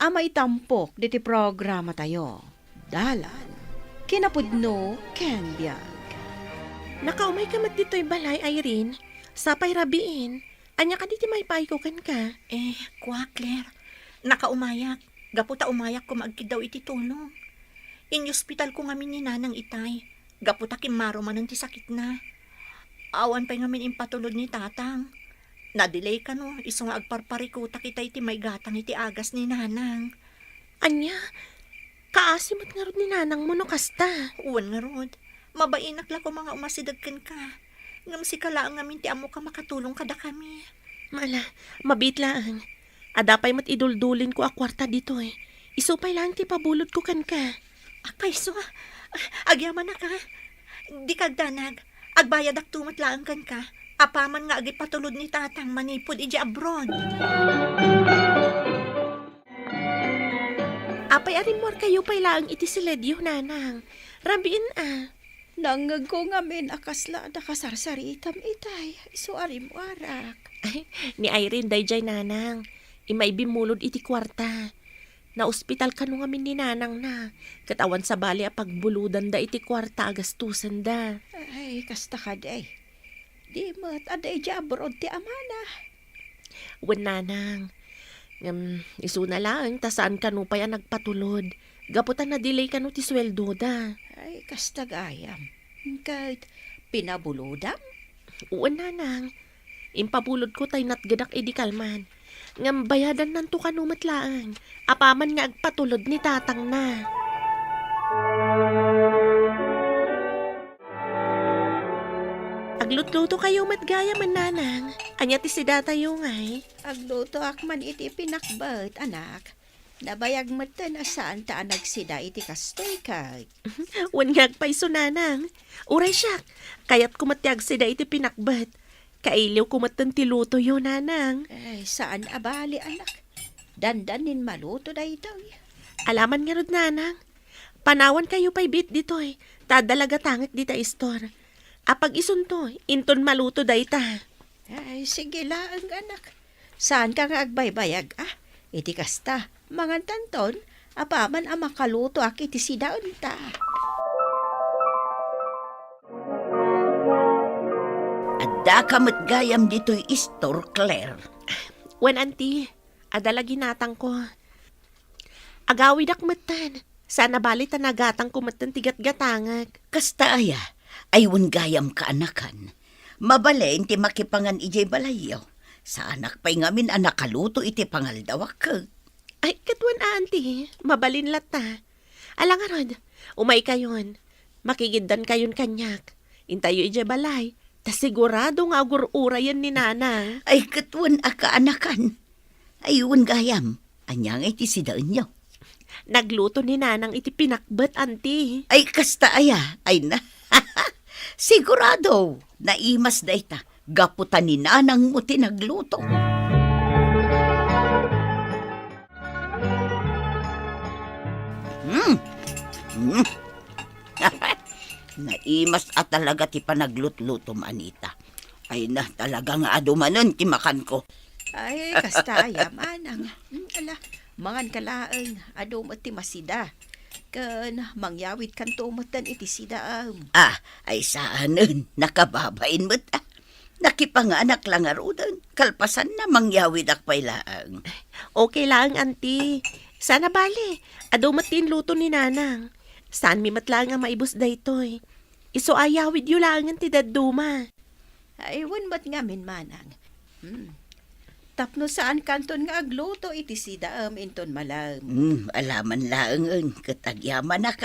a maitampok ditoy programatayo. Dalan, kinapudno ken biag. Nakaumayka met ditoy balay, Irene. Sapay rabiin. Ania kadi ti maipaayko kenka? Eh, kua, Claire. Nakaumayak. Gapu ta umayak koma agkiddaw iti tulong. Inyospitalko ngamin ni Nanang itay. Gapu ta kimmaro manen ti sakitna. Awan pay ngamin impatulod ni Tatang. Nadelay kano, isu nga agparparikutak itay ti maigatang iti agas ni Nanang. Ania? Kaasi met ngarud ni Nanangmo no kasta? Wen ngarud. Mabainak la koma nga umasideg kenka. Ngem sika laeng ngamin ti ammok a makatulong kadakami. Ala, mabiit laeng. Adda pay met iduldulinko a kuarta ditoy. Isu pay laeng ti pabulodko kenka. Akayso, agyamanak a. Dika agdanag. Agbayadakto met laeng kenka. Apaman nga agipatulod ni Tatang manipud idiay abroad. Apay a rimmuarkayo pay laeng iti siledyo, Nanang? Rabiin a. Nangngegko ngamin a kasla adda kasarsaritam itay, isu a rimmuarak. Ay, ni Irene daydiay, Nanang. Immay bimmulod iti kuarta. Naospital kano ngamin ni nanangna, ket awan sabali a pagbulodanda iti kuarta a gastusenda. Ay, kasta kadi. Di met adda idiay abroad ti amana. Wen, nanang. Ngem, isuna laeng ta saan kano pay a nagpatulod. Gapu ta na-delay kano ti sueldoda. Ay, kasta gayam. Ket pinabulodam? Wen, nanang. Impabulodko ta inatgedak idi kalman. Ngem bayadannanto kano met laeng, apaman nga agpatulod ni tatangna. Aglutlutokayo met gayam, nanang. Ania ti sidatayo ngay? Aglutoak man iti pinakbet, anak. Nabayag metten a saanta a nagsida iti kastoy ket. Wen nga agpayso, nanang. Uray siak, kayatko met ti agsida iti pinakbet. Kailiwko metten ti lutoyo, nanang. Ay, saan a bali, anak. Dandanin maluto daytoy. Alaman ngarud, nanang. Panawankayo pay biit ditoy, ta adda la gatangek dita istor. Apag-isunto, inton maluto dayta. Ay, sige laeng, anak. Saanka nga agbaybayag, a? Iti kasta, mangantanton, apaman a makalutoak iti sidaenta. Addaka met gayam ditoy istor, Claire? Wen, anti, adda la ginatangko. Agawidak metten. Saan a bali ta nagatangko metten ti gatgatangek. Kasta aya? Ay, wen gayam, kaanakan. Mabalin ti makipangan idiay balayyo. Saanak pay ngamin a nakaluto iti pangaldawak. Ay, ket wen a, anti, mabalin latta. Ala ngarud, umaykayon. Makigiddankayon kaniak. Intayo idiay balay, ta sigurado nga agur-urayen ni nanang. Ay, ket wen a, kaanakan. Ay, wen gayam, ania ngay ti sidaenyo? Nagluto ni nanang iti pinakbet, anti. Ay, kasta aya? Ay na. Sigurado, naimas dayta. Gapu ta ni nanangmo ti nagluto. Hmm. Hmm. Naimas a talaga ti panaglutlutom, Anita. Ay na, talaga nga adu manen ti makanko. Ay, kasta aya, manang. Hmm, ala, manganka laeng, adu met ti masida. Ken mangyawidkanto metten iti sidaem. Ah, ay saanen, nakababain met, ah. Nakipanganak la ngaruden, kalpasanna, mangyawidak pay laeng. Okay laeng, anti. Saan a bali, adu met ti inluto ni nanang. Saanmi met laeng a maibus daytoy. Isu a yawidyo laengen ti dadduma. Ay, wen met ngamin, manang. Hmm. Tapno saankanton nga agluto iti sidaem inton malem. Hmm, alaman laengen ket agyamanak.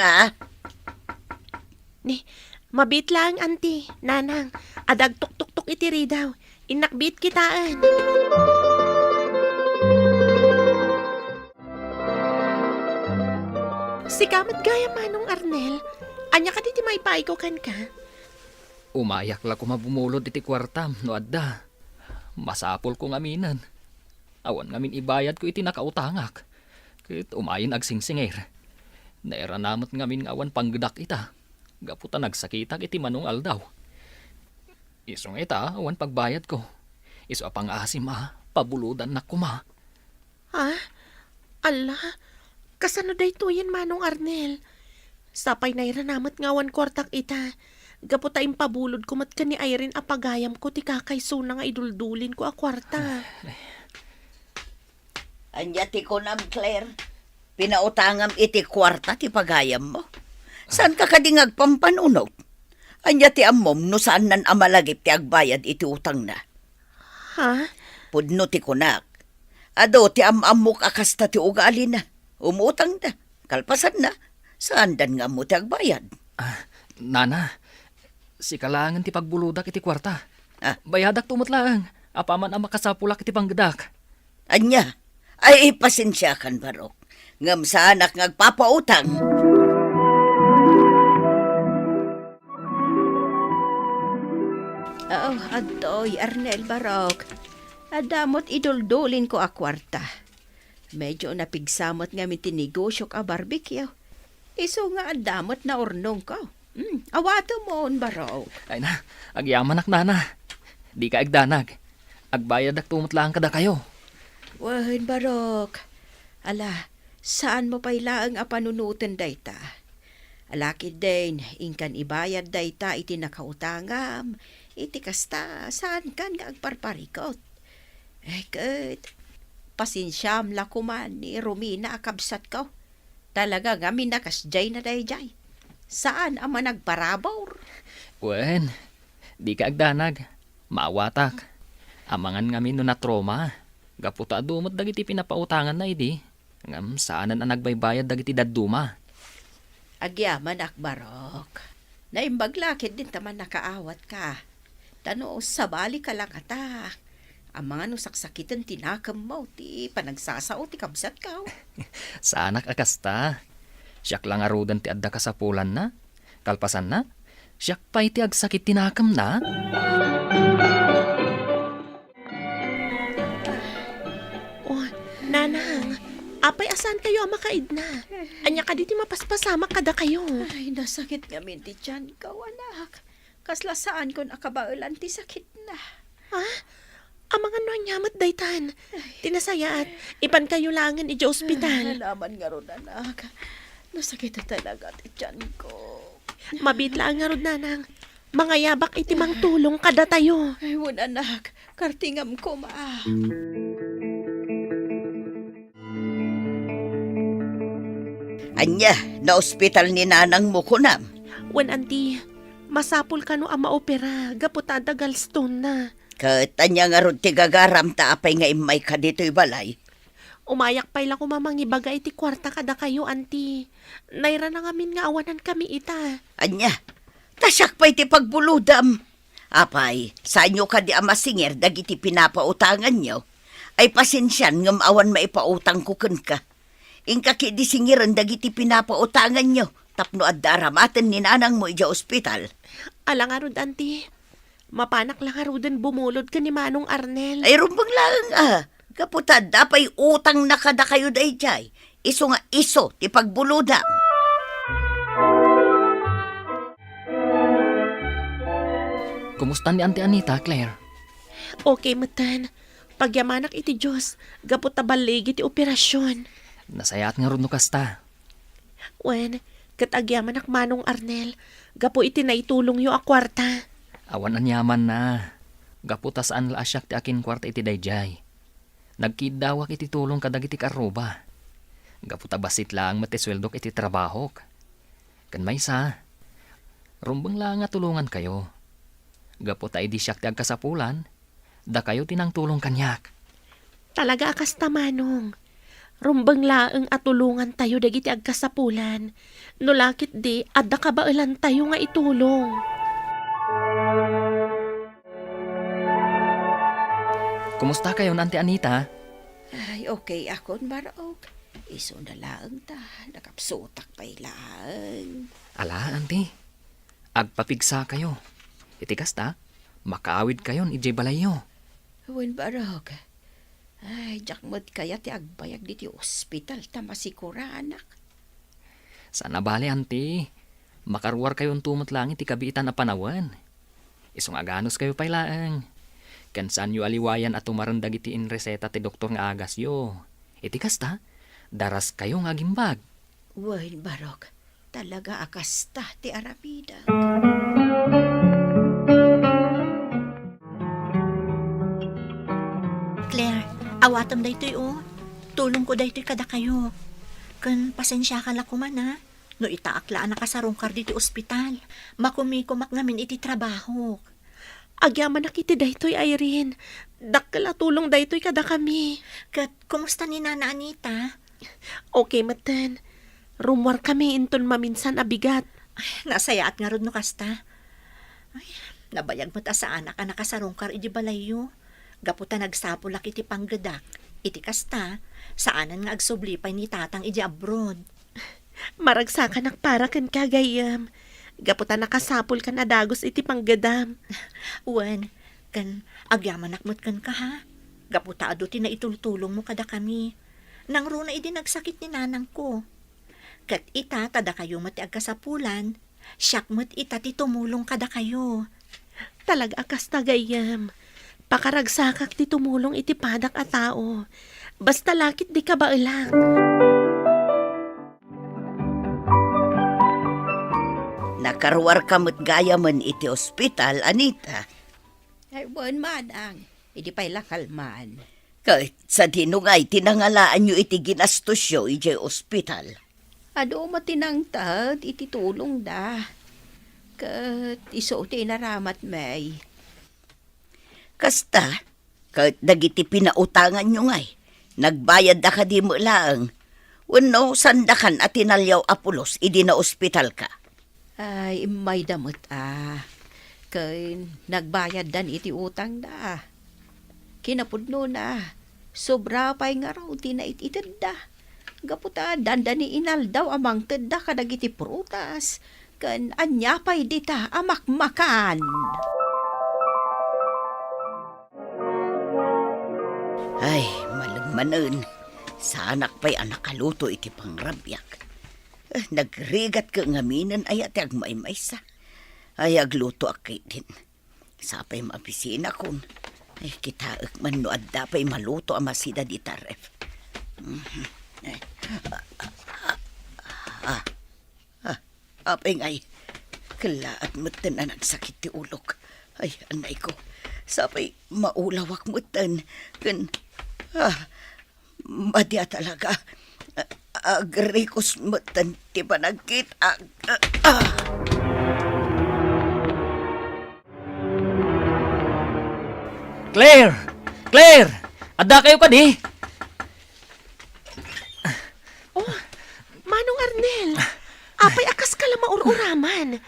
Ni, mabiit laeng, anti, nanang, adda agtuktuktok iti ridaw. Innak biit kitaen. Sika met gayam, Manong Arnel. Ania kadi ti maipaayko kenka? Umayak la koma bumulod iti kuartam no adda. Masapulko ngaminen. Awan ngamin ibayadko iti nakautangak. Ket umayen agsingsingir. Nairana met ngamin nga awan panggedak ita, gapu ta nagsakitak iti manong aldaw. Isu nga ita, awan pagbayadko. Isu a pangaasim a, pabulodannak koma. Ha? Ala, kasano daytoyen, Manong Arnel? Sapay nairana met nga awan kuartak ita, gapu ta impabulodko met ken ni Irene a pagayamko ti kakaysona nga iduldulinko a kuarta. Ania ti kunam, Claire? Pinautangam iti kuarta ti pagayammo? Saanka kadi nga agpampanunot? Ania ti ammom no saannan a malagip ti agbayad iti utangna? Ha? Pudno ti kunak. Adu ti am-ammok a kasta ti ugalina. Umutangda. Kalpasanna, saandan nga ammo ti agbayad. Ah, nana, sika laengen ti pagbulodak iti kuarta. Ah. Bayadakto met laeng, apaman a makasapulak iti panggedak. Ania? Ay, pasensiakan, Barok. Ngem saanak nga agpapautang. Oo, adtoy, Arnel, Barok. Adda met iduldulinko a kuarta. Medyo napigsa met ngamin ti negosiok a barbecue. Isu nga adda met naurnongko. Hmm, awatemon, Barok. Ay na, agyamanak, nana. Dika agdanag. Agbayadakto met laeng kadakayo. Wen, Barok. Ala, Saanmo pay laeng a panunoten dayta. Ala ketdin, inkan ibayad dayta iti nakautangam, iti kasta, saankan nga agparparikut. Eh, ket, pasensiam la koman ni Romina a kabsatko. Talaga ngamin a kasdiay na daydiay. Saan a managparabur. Wen, dika agdanag. Maawatak. Amangan ngamin no natroma. Gapu ta adu met dagiti pinapautanganna idi. Ngem saanen a nagbaybayad dagiti dadduma. Agyamanak, Barok. Naimbag la ketdin ta mannakaawatka. Ta no sabalika la ngata, amangan no saksakiten ti nakemmo ti panagsasao ti kabsatko. Saanak a kasta. Siak la ngaruden ti adda kasapulanna. Kalpasanna, siak pay ti agsakit ti nakemna. Oh, Nanang, apay a saankayo a makaidna? Ania kadi ti mapaspasamak kadakayo? Ay, nasakit ngamin ti tianko, anak. Kasla saankon a kabaelan ti sakitna. Ha? Amangan no ania met daytan. Ay. Ti nasayaat, ipankayo laengen idiay ospital. Ah, amangan ngarud, anak. Nasakit talaga ti tianko. Mabiit laeng ngarud, Nanang. Mangayabak iti mangtulong kadatayo. Ay, wen, anak. Kartingam koma. Ania, naospital ni nanangmo, kunam? Wen, Auntie. Masapul kano a maopera gapu ta adda gallstone-na. Ket ania ngarud ti gagaram ta apay nga immayka ditoy balay? Umayak pay la koma mangibaga iti kuarta kadakayo, Auntie. Nairana ngamin nga awanankami ita. Ania? Ta siak pay ti pagbulodam. Apay, saanyo kadi a masingir dagiti pinapautanganyo? Ay, pasensian ngem awan maipautangko kenka. Inka ketdi singiren dagiti pinapautanganyo tapno adda aramaten ni nanangmo idiay ospital. Ala ngarud, Auntie. Mapanak la ngaruden bumulod ken ni Manong Arnel. Ay, rumbeng laeng a. Gapu ta adda pay utangna kadakayo daydiay. Isu nga isu ti pagbulodam. Kumusta ni Auntie Anita, Claire? Okay metten. Pagyamanak iti Dios, gapu ta balligi ti operasion. Nasayaat ngarud no kasta. Wen, ket agyamanak Manong Arnel, gapu iti naitulongyo a kuarta. Awan aniamanna. Gapu ta saan la a siak ti akinkuarta iti daydiay. Nagkiddawak iti tulong kadagiti kaarruba. Gapu ta bassit laeng met ti sueldok iti trabahok. Ken maysa, rumbeng laeng a tulongankayo. Gapu ta idi siak ti agkasapulan, dakayo ti nangtulong kaniak. Talaga a kasta, Manong. Rumbeng laeng a tulongantayo dagiti agkasapulan. No la ketdi, adda kabaelantayo nga itulong. Kumusta kayon, Auntie Anita? Ay, okay akon, Barok. Isuna laeng ta, nakapsutak pay laeng. Ala, Auntie. Agpapigsa kayo. Iti kasta, makaawid kayon idiay balayyo. Wen, Barok. Ay, diak met kayat ti agbayag diti ospital ta masikuranak. Saan a bale, Auntie. Makaruar kayonto met laeng iti kabiitan a panawen. Isu nga aganos kayo pay laeng. Ken saanyo a liwayan a tumaren dagiti inreseta ti doktor nga agasyo. Iti kasta, daras kayo nga agimbag. Wen, Barok, talaga a kasta ti aramidek. Claire, awatem daytoy, o. Tulongko daytoy kadakayo. Ken pasensiaka la koman, a. No itaak la a nakasarungkar ditoy ospital, makumikomak ngamin iti trabahok. Agyamanak iti daytoy, Irene. Dakkel a tulong daytoy kadakami. Ket kumusta ni Nana Anita? Okay metten. Rummuarkami inton maminsan a bigat. Ay, nasayaat ngarud no kasta. Ay, nabayag met a saanak a nakasarungkar idi balayyo. Gapu ta nagsapulak iti panggedak. Iti kasta, saanen nga agsubli pay ni Tatang idi abroad. Maragsakanak para kenka, gayyem. Gapu ta nakasapulkan a dagus iti panggedam. Wen, ken agyamanak met kenka, ha? Gapu ta adu ti naitultulongmo kadakami. Nangruna idi nagsakit ni nanangko. Ket ita, ta dakayo met ti agkasapulan, siak met ita ti tumulong kadakayo. Talaga a kasta, gayyem. Pakaragsakak ti tumulong iti padak a tao. Basta la ketdi kabaelak. Nakaruarka met gayamen iti ospital, Anita. Ay, wen, manang. Idi pay la kalman. Ket sadino ngay ti nangalaanyo iti ginastosyo idiay ospital? Adu met ti nangted iti tulongda. Ket isu ti inaramat, May. Kasta, ket dagiti pinautanganyo ngay, nagbayadda kadi met laeng? Wenno, saandakan a tinaliaw a pulos idi naospitalka? Ay, immayda met a. Ken nagbayaddan iti utangda. Kinapudnona, sobra pay ngarud ti naititedda. Gapu ta dandani inaldaw a mangtedda kadagiti prutas, ken ania pay dita a makmakan? Ay, malem manen. Saanak pay a nakaluto iti pangrabiak. Eh, nagrigat ket ngaminen aya ti agmaymaysa. Ay, aglutoak ketdin. Sapay mabisinakon. Ay, kitaek man no adda pay maluto a masida dita ref. Mhm. Ay. Ah, ah, ah. Ah, apay ngay, kellaat metten a nagsakit ti ulok. Ay, anayko, sapay maulawak metten. Ken, ah, madi a talaga. Agrikos metten ti panagkit-, ah, ah. Claire! Claire! Adda kayo kadi? Oh, Manong Arnel, apay a kaska la maur-uraman?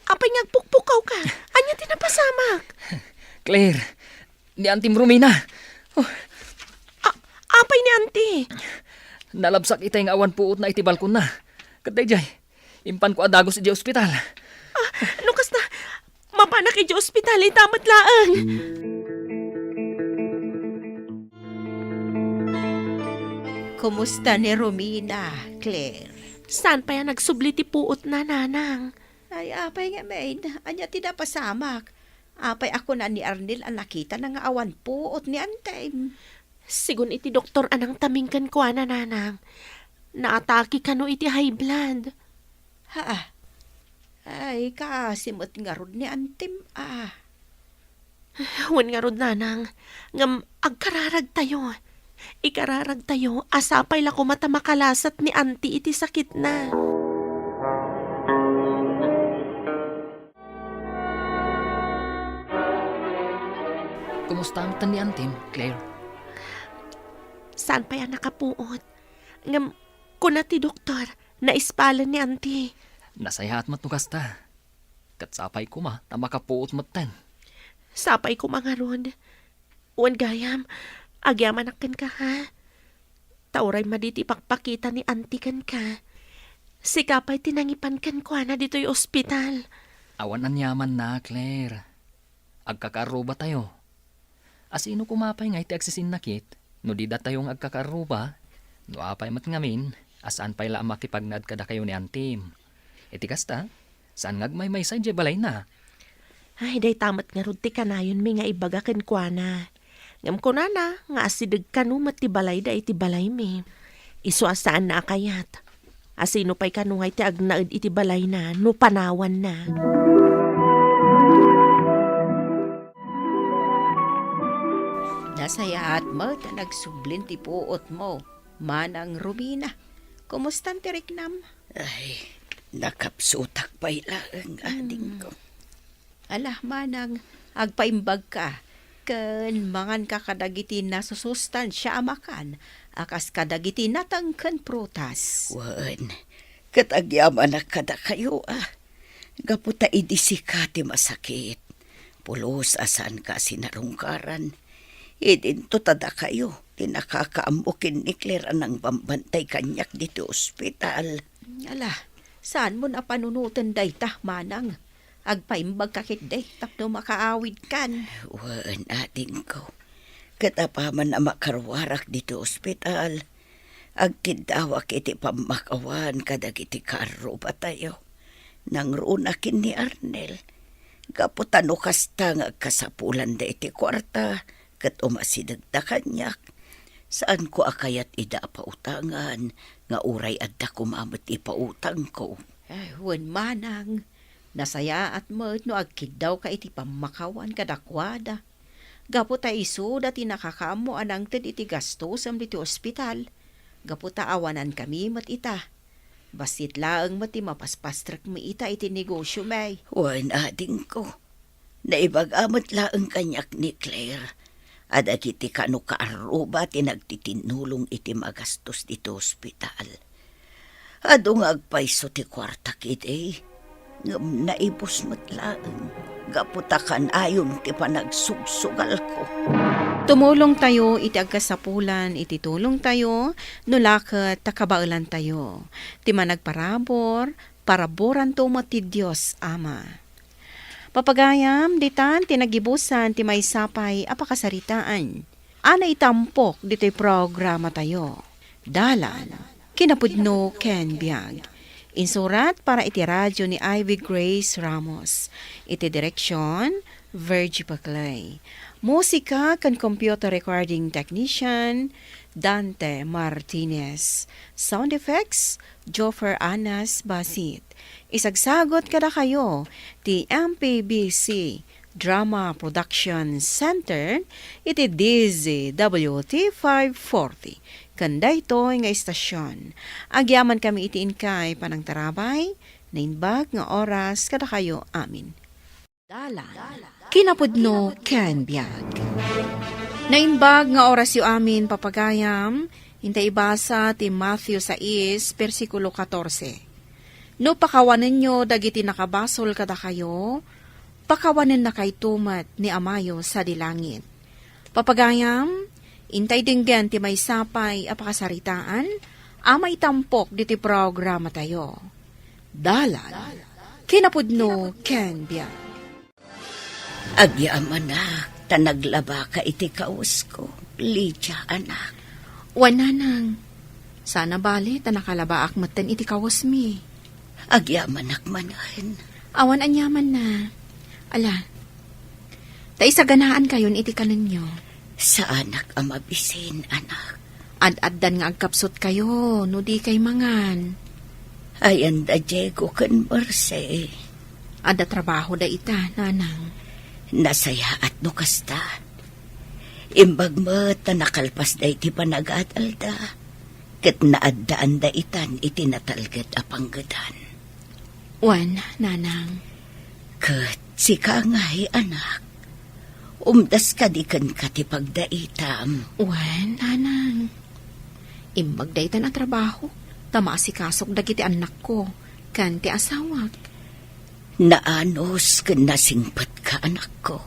Apay nga agpukpukaw ka? Ania ti napasamak? Claire, ni Antim Romina. Oh. A-, apay ni Anti? Nalabsak itay nga awan puotna iti balkonna. Ket daydiay, impanko a dagus idiay ospital. Ah, no kasta, mapanak idiay ospital ita met laeng. Kumusta ni Romina, Claire? Saan pay a nagsubli ti puotna, Nanang? Ay, apay ngamin, ania ti napasamak? Apay a kuna ni Arnel a nakitana nga awan puot ni Antim? Sigun iti doktor a nangtaming kenkuana, Nanang. Naatake kano iti high blood. Haa. Ay, kaasi met ngarud ni Antim, ah. Wen ngarud, Nanang, ngem agkararagtayo. Ikararagtayo a sapay la koma ta makalasat ni Anti iti sakitna. Kumusta metten ni Antim, Claire? Saan pay a nakapuot. Ngem, kuna ti doktor, naispalen ni Anti. Nasayaat met no kasta. Ket sapay koma ta makapuot metten. Sapay koma ngarud. Wen gayam, agyamanak kenka, ha? Ta uray madi ti ipakpakita ni Anti kenka, sika pay ti nangipan kenkuana ditoy ospital. Awan aniamanna, Claire. Agkakaarrubatayo. Asino koma pay nga iti agsisinnakit no di datayo nga agkakaarruba? No apay met ngamin a saan pay la a makipagnaed kadakayo ni Antim? Iti kasta, saan nga agmaymaysa idiay balayna. Ay, dayta met ngarud ti kanayonmi nga ibaga kenkuana. Ngem kunana nga asideg kano met ti balayda iti balaymi. Isu a saanna a kayat. Asino pay kano nga iti agnaed iti balayna no panawanna? Nasayaat met a nagsublin ti puotmo, Manang Romina. Kumustan ti riknam? Ay, nakapsutak pay laeng, Hmm. adingko. Ala, manang, agpaimbagka, ken manganka kadagiti nasusustansia a makan, a kas kadagiti nateng ken prutas. Wen, ket agyamanak kadakayo, a, gapu ta idi sika ti masakit, pulos a saanka a sinarungkaran, idinto ta dakayo ti nakakaammo ken ni Claire a nangbambantay kaniak ditoy ospital. Ala, saanmon a panunoten dayta, manang. Agpaimbagka ketdi tapno makaawidkan. Wen, adingko. Ket apaman a makaruarak ditoy ospital, agkiddawak iti pammakawan kadagiti kaarrubatayo. Nangruna ken ni Arnel. Gapu ta no kasta nga agkasapulanda iti kuarta, ket umasidegda kaniak, saanko a kayat ida a pautangan nga uray adda koma met ipautangko. Ay, wen, manang, Nasayaat met no agkiddawka iti pammakawan kadakuada. Gapu ta isuda ti nakakaammo a nangted iti gastosem ditoy ospital, gapu ta awanankami met ita. Bassit laeng met ti mapaspastrekmi ita iti negosiom. Wen, adingko. Naibaga met laeng kaniak ni Claire a dagiti kano kaarruba ti nagtitinnulong iti magastos ditoy ospital. Adu nga agpayso ti kuartak idi, ngem naibus met laeng gapu ta kanayon ti panagsugsugalko. Tumulongtayo iti agkasapulan iti tulongtayo, no la ket ta kabaelantayo. Ti managparabur, paraburanto met ti Dios Ama. Papagayam, ditan ti nagibusan ti maysa pay a pakasaritaan a naitampok ditoy programatayo, Dalan, Kinapudno ken Biag. Insurat para iti radio ni Ivy Grace Ramos. Iti direksyon, Virgie Paclay. Musika ken computer recording technician, Dante Martinez. Sound effects, Joffer Anas Basit. Isagsagot kadakayo ti M P B C Drama Production Center iti D Z W T five forty. Ken daytoy nga istasyon, agyamankami iti inkay panangtarabay, naimbag nga oras kadakayo amin. Dalan, Kinapudno ken Biag. Naimbag nga orasyo amin, papagayam, inta ibasa ti Matthew sais, bersikulo katorse. No pakawanenyo dagiti nakabasol kadakayo, pakawanennakayto met ni Amayo sadi langit. Papagayam, intay denggen ti maysa pay a pakasaritaan a maitampok ditoy programatayo. Dalan, Kinapudno ken Biag. Agyamanak, ta naglabaka iti kawesko, Lydia, anak. Wen, nanang. Sana bale, ta nakalabaak metten iti kawesmi. Agyamanak manen. Awan aniamanna. Ala, ta isaganaankayon iti kanenyo. Saanak a mabisin, anak. Ad-addan nga agkapsutkayo, no dikay mangan. Ayan da Diego ken Mercy. Adda trabahoda ita, nanang. Nasayaat no kasta. Imbag met ta nakalpasda iti panagadalda, ket naaddaanda itan iti natalged a panggedan. Wen, nanang. Ket sika ngay, anak, umdas kadi kenka ti pagdaitam. Wen, nanang. Imbag daytan a trabaho, ta maasikasok dagiti annakko, ken ti asawak. Naanus ken nasingpetka, anakko.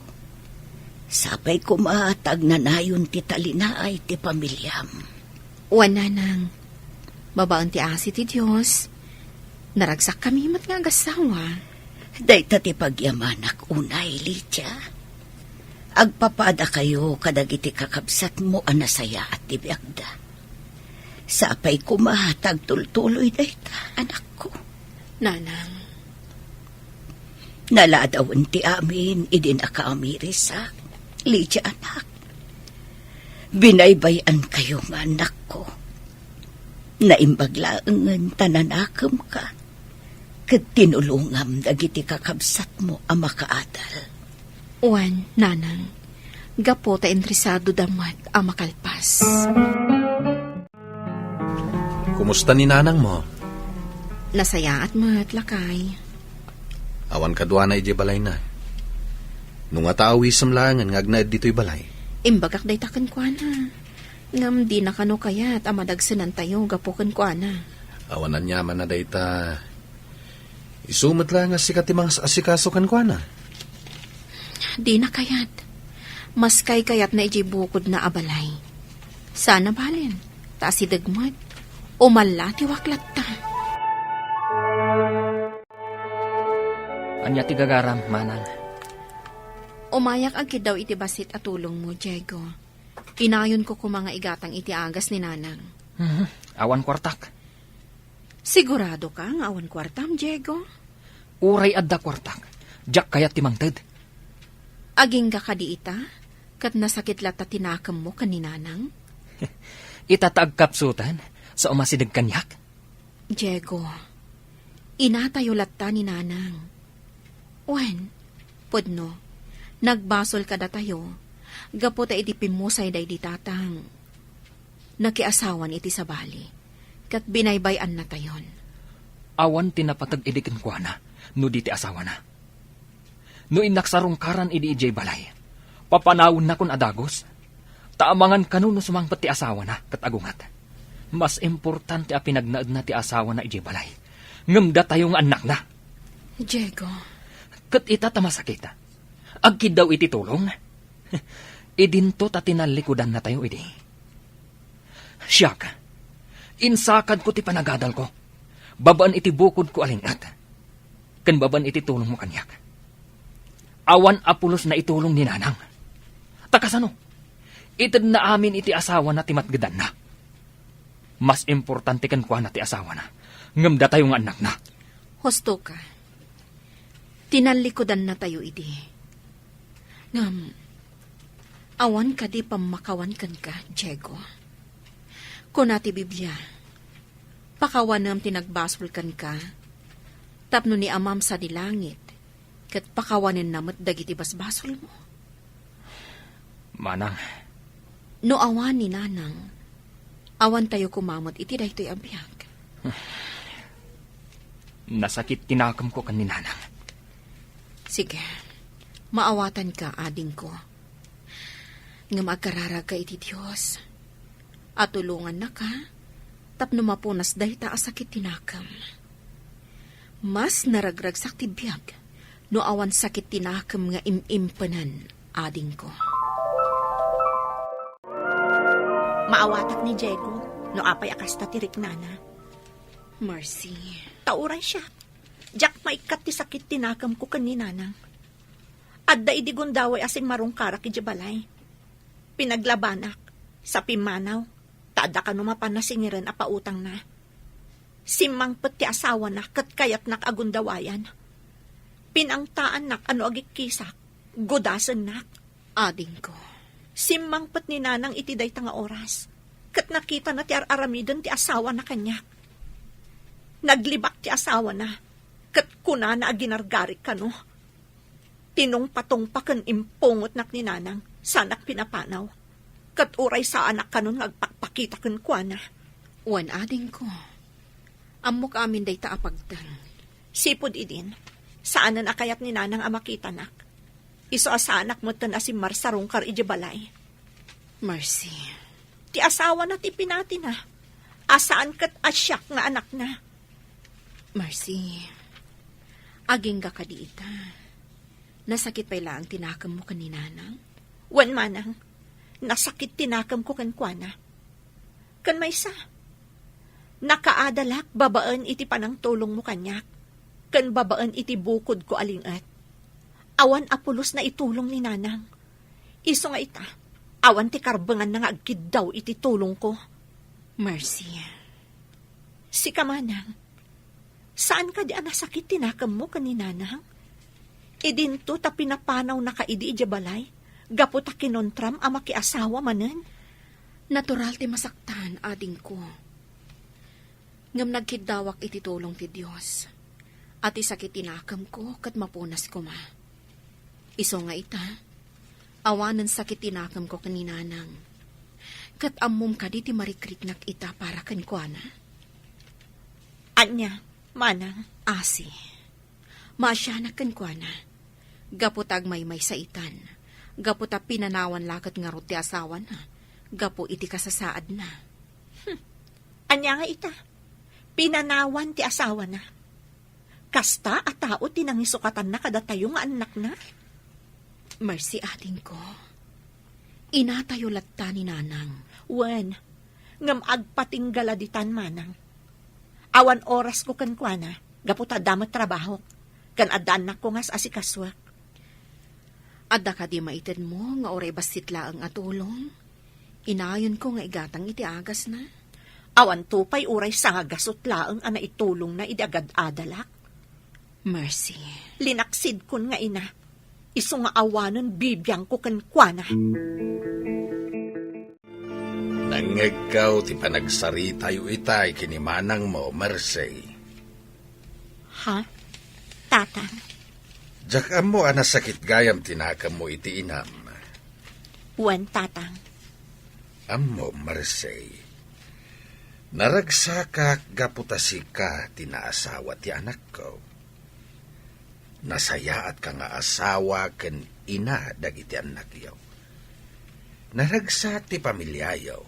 Sapay koma ta agnanayon ti talinaay ti pamiliam. Wen, nanang, babaen ti asi ti Dios, naragsakkami met nga agassawa. Dayta ti pagyamanak unay, Lydia. Agpapadakayo kadagiti kakabsatmo a nasayaat ti biagda. Sapay koma ta agtultuloy dayta, anakko. Nanang. Naladawen ti amin idi nakaamirisak, Lydia, anak. Binaybay-ankayo nga annakko. Naimbag laengen ta nanakemka ket tinulongam dagiti kakabsatmo a makaadal. Wen, nanang, gapu ta interesadoda met a makalpas. Kumusta ni nanangmo? Nasayaat met, lakay. Awan kaduana idiay balayna. No ngata awisem laengen nga agnaed ditoy balay. Imbagak dayta kenkuana. Ngem dina kano kayat a madagsenantayo gapu kenkuana. Awan aniamanna dayta. Isu met laeng a sika ti mangas-asikaso kenkuana. Dina kayat. Maskay kayatna idiay bukodna a balay. Sana balen, ta asideg met, umallatiwak latta. Ania ti gagaram, manang? Umayak agkiddaw iti bassit a tulongmo, Diego. Inayonko koma nga igatang iti agas ni nanang. Mhm. Awan kuartak. Siguradoka nga awan kuartam, Diego? Uray adda kuartak, diak kayat ti mangted. Agingga kadi ita, ket nasakit latta ti nakemmo ken ni nanang? Ita ta agkapsutan, sa umasideg kaniak? Diego, inatayo latta ni nanang. Wen, pudno, nagbasol kadatayo, gapu ta idi pimmusay daydi tatang, nakiasawan iti sabali, ket binaybay-annatayon. Awan ti napateg idi kenkuana no di ti asawana. No innak sarungkaran idi idiay balay, papanawennakon a dagus. Ta amangan kano no sumangpet ti asawana ket agunget. Mas importante a pinagnaedna ti asawana idiay balay, ngem datayo nga annakna. Diego. Ket ita ta masakit, agkiddaw iti tulong? Idinto ta tinallikudannatayo idi. Siak, insakadko ti panagadalko, babaen iti bukodko a lin-et, ken babaen iti tulongmo kaniak. Awan a pulos na itulong ni Nanang. Ta kasano? Itedna amin iti asawana ti matgedanna. Mas importante kenkuana ti asawana, ngem datayo nga annakna. Husto ka. Tinallikudannatayo idi. Ngem, awan kadi pammakawan kenka, Diego? Kuna ti Biblia, "Pakawanem ti nagbasol kenka, tapno ni Amam sadi langit, ket pakawanenna met dagiti basbasolmo." Manang. No awan ni Nanang, awantayo koma met iti daytoy a biag. Nasakit ti nakemko ken ni Nanang. Sige, maawatanka, adingko. Ngem agkararagka iti Dios a tulongannaka tapno mapunas dayta a sakit ti nakem. Mas naragragsak ti biag no awan sakit ti nakem nga im-impenen, adingko. Maawatak ni Diego no apay a kasta ti riknana. Mercy. Ta uray siak, diak maikkat ti sakit ti nakemko ken ni Nanang. Adda idi gundaway a simmarungkarak idiay balay. Pinaglabanak sa pimmanaw, ta adda kano mapan nasingiren a pautangna. Simmangpet ti asawana ket kayatnak a gundawayan. Pinangtaannak a no agikkisak, gudasennak. Adingko. Simmangpet ni Nanang iti dayta nga oras, ket nakitana ti ar-aramiden ti asawana kaniak. Naglibak ti asawana, ket kunana a ginargarik kano. Tinungpatungpa ken impungotnak ni Nanang, saanak pinapanaw. Ket uray saanak kanon nga agpakpakita kenkuana. Wen, adingko. Ammok amin dayta a pagteng. Sipud idin, saanen a kayat ni Nanang a makitanak. Isu a saanak metten a simmarsarungkar idiay balay. Mercy. Ti asawana ti pinatina, a saan ket a siak nga anakna. Mercy, agingga kadi ita? Nasakit pay laeng ti nakemmo ken ni Nanang? Wen, Manang, nasakit ti nakemko kenkuana. Ken maysa, nakaadalak babaen iti panangtulongmo kaniak, ken babaen iti bukodko a lin-et. Awan a pulos na itulong ni Nanang. Isu nga ita, awan ti karbenganna nga agkiddaw iti tulongko. Mercy. Sika, Manang, saan kadi a nasakit ti nakemmo ken ni Nanang? Idinto ta pinapanawnaka idi idiay balay, gapu ta kinontram a makiasawa manen? Natural ti masaktan, adingko. Ngem nagkiddawak iti tulong ti Dios, a ti sakit ti nakemko ket mapunas koma. Isu nga ita, awanen sakit ti nakemko ken ni Nanang. Ket ammom kadi ti marikriknak ita para kenkuana? Ania, Manang? Asi. Maasianak kenkuana, gapu ta agmaymaysa itan, gapu ta pinanawan la ket ngarud ti asawana, gapu iti kasasaadna. Hmm. Ania nga ita? Pinanawan ti asawana. Kasta a tao ti nangisukatanna kadatayo nga annakna? Mercy, adingko. Inatayo latta ni Nanang. Wen, ngem agpatingga la ditan, Manang. Awan orasko kenkuana, gapu ta adda met trabahok, ken adda annakko nga as-asikasuek. Adda kadi maitedmo nga uray bassit laeng a tulong? Inayonko nga igatang iti agasna. Awanto pay uray sangagasut laeng a naitulongna idi agad-adalak. Mercy. Linaksidkon nga ina, isu nga awanen bibiangko kenkuana. Nangngegko ti panagsaritayo itay ken ni manangmo, Mercy. Ha? Tatang, Diak ammo a nasakit gayam ti nakemmo iti inam. Wen, Tatang. Ammom, Marseille. Naragsakak gapu ta sika ti naasawa ti anakko. Nasayaatka nga asawa ken ina dagiti annakyo. Naragsak ti pamiliayo.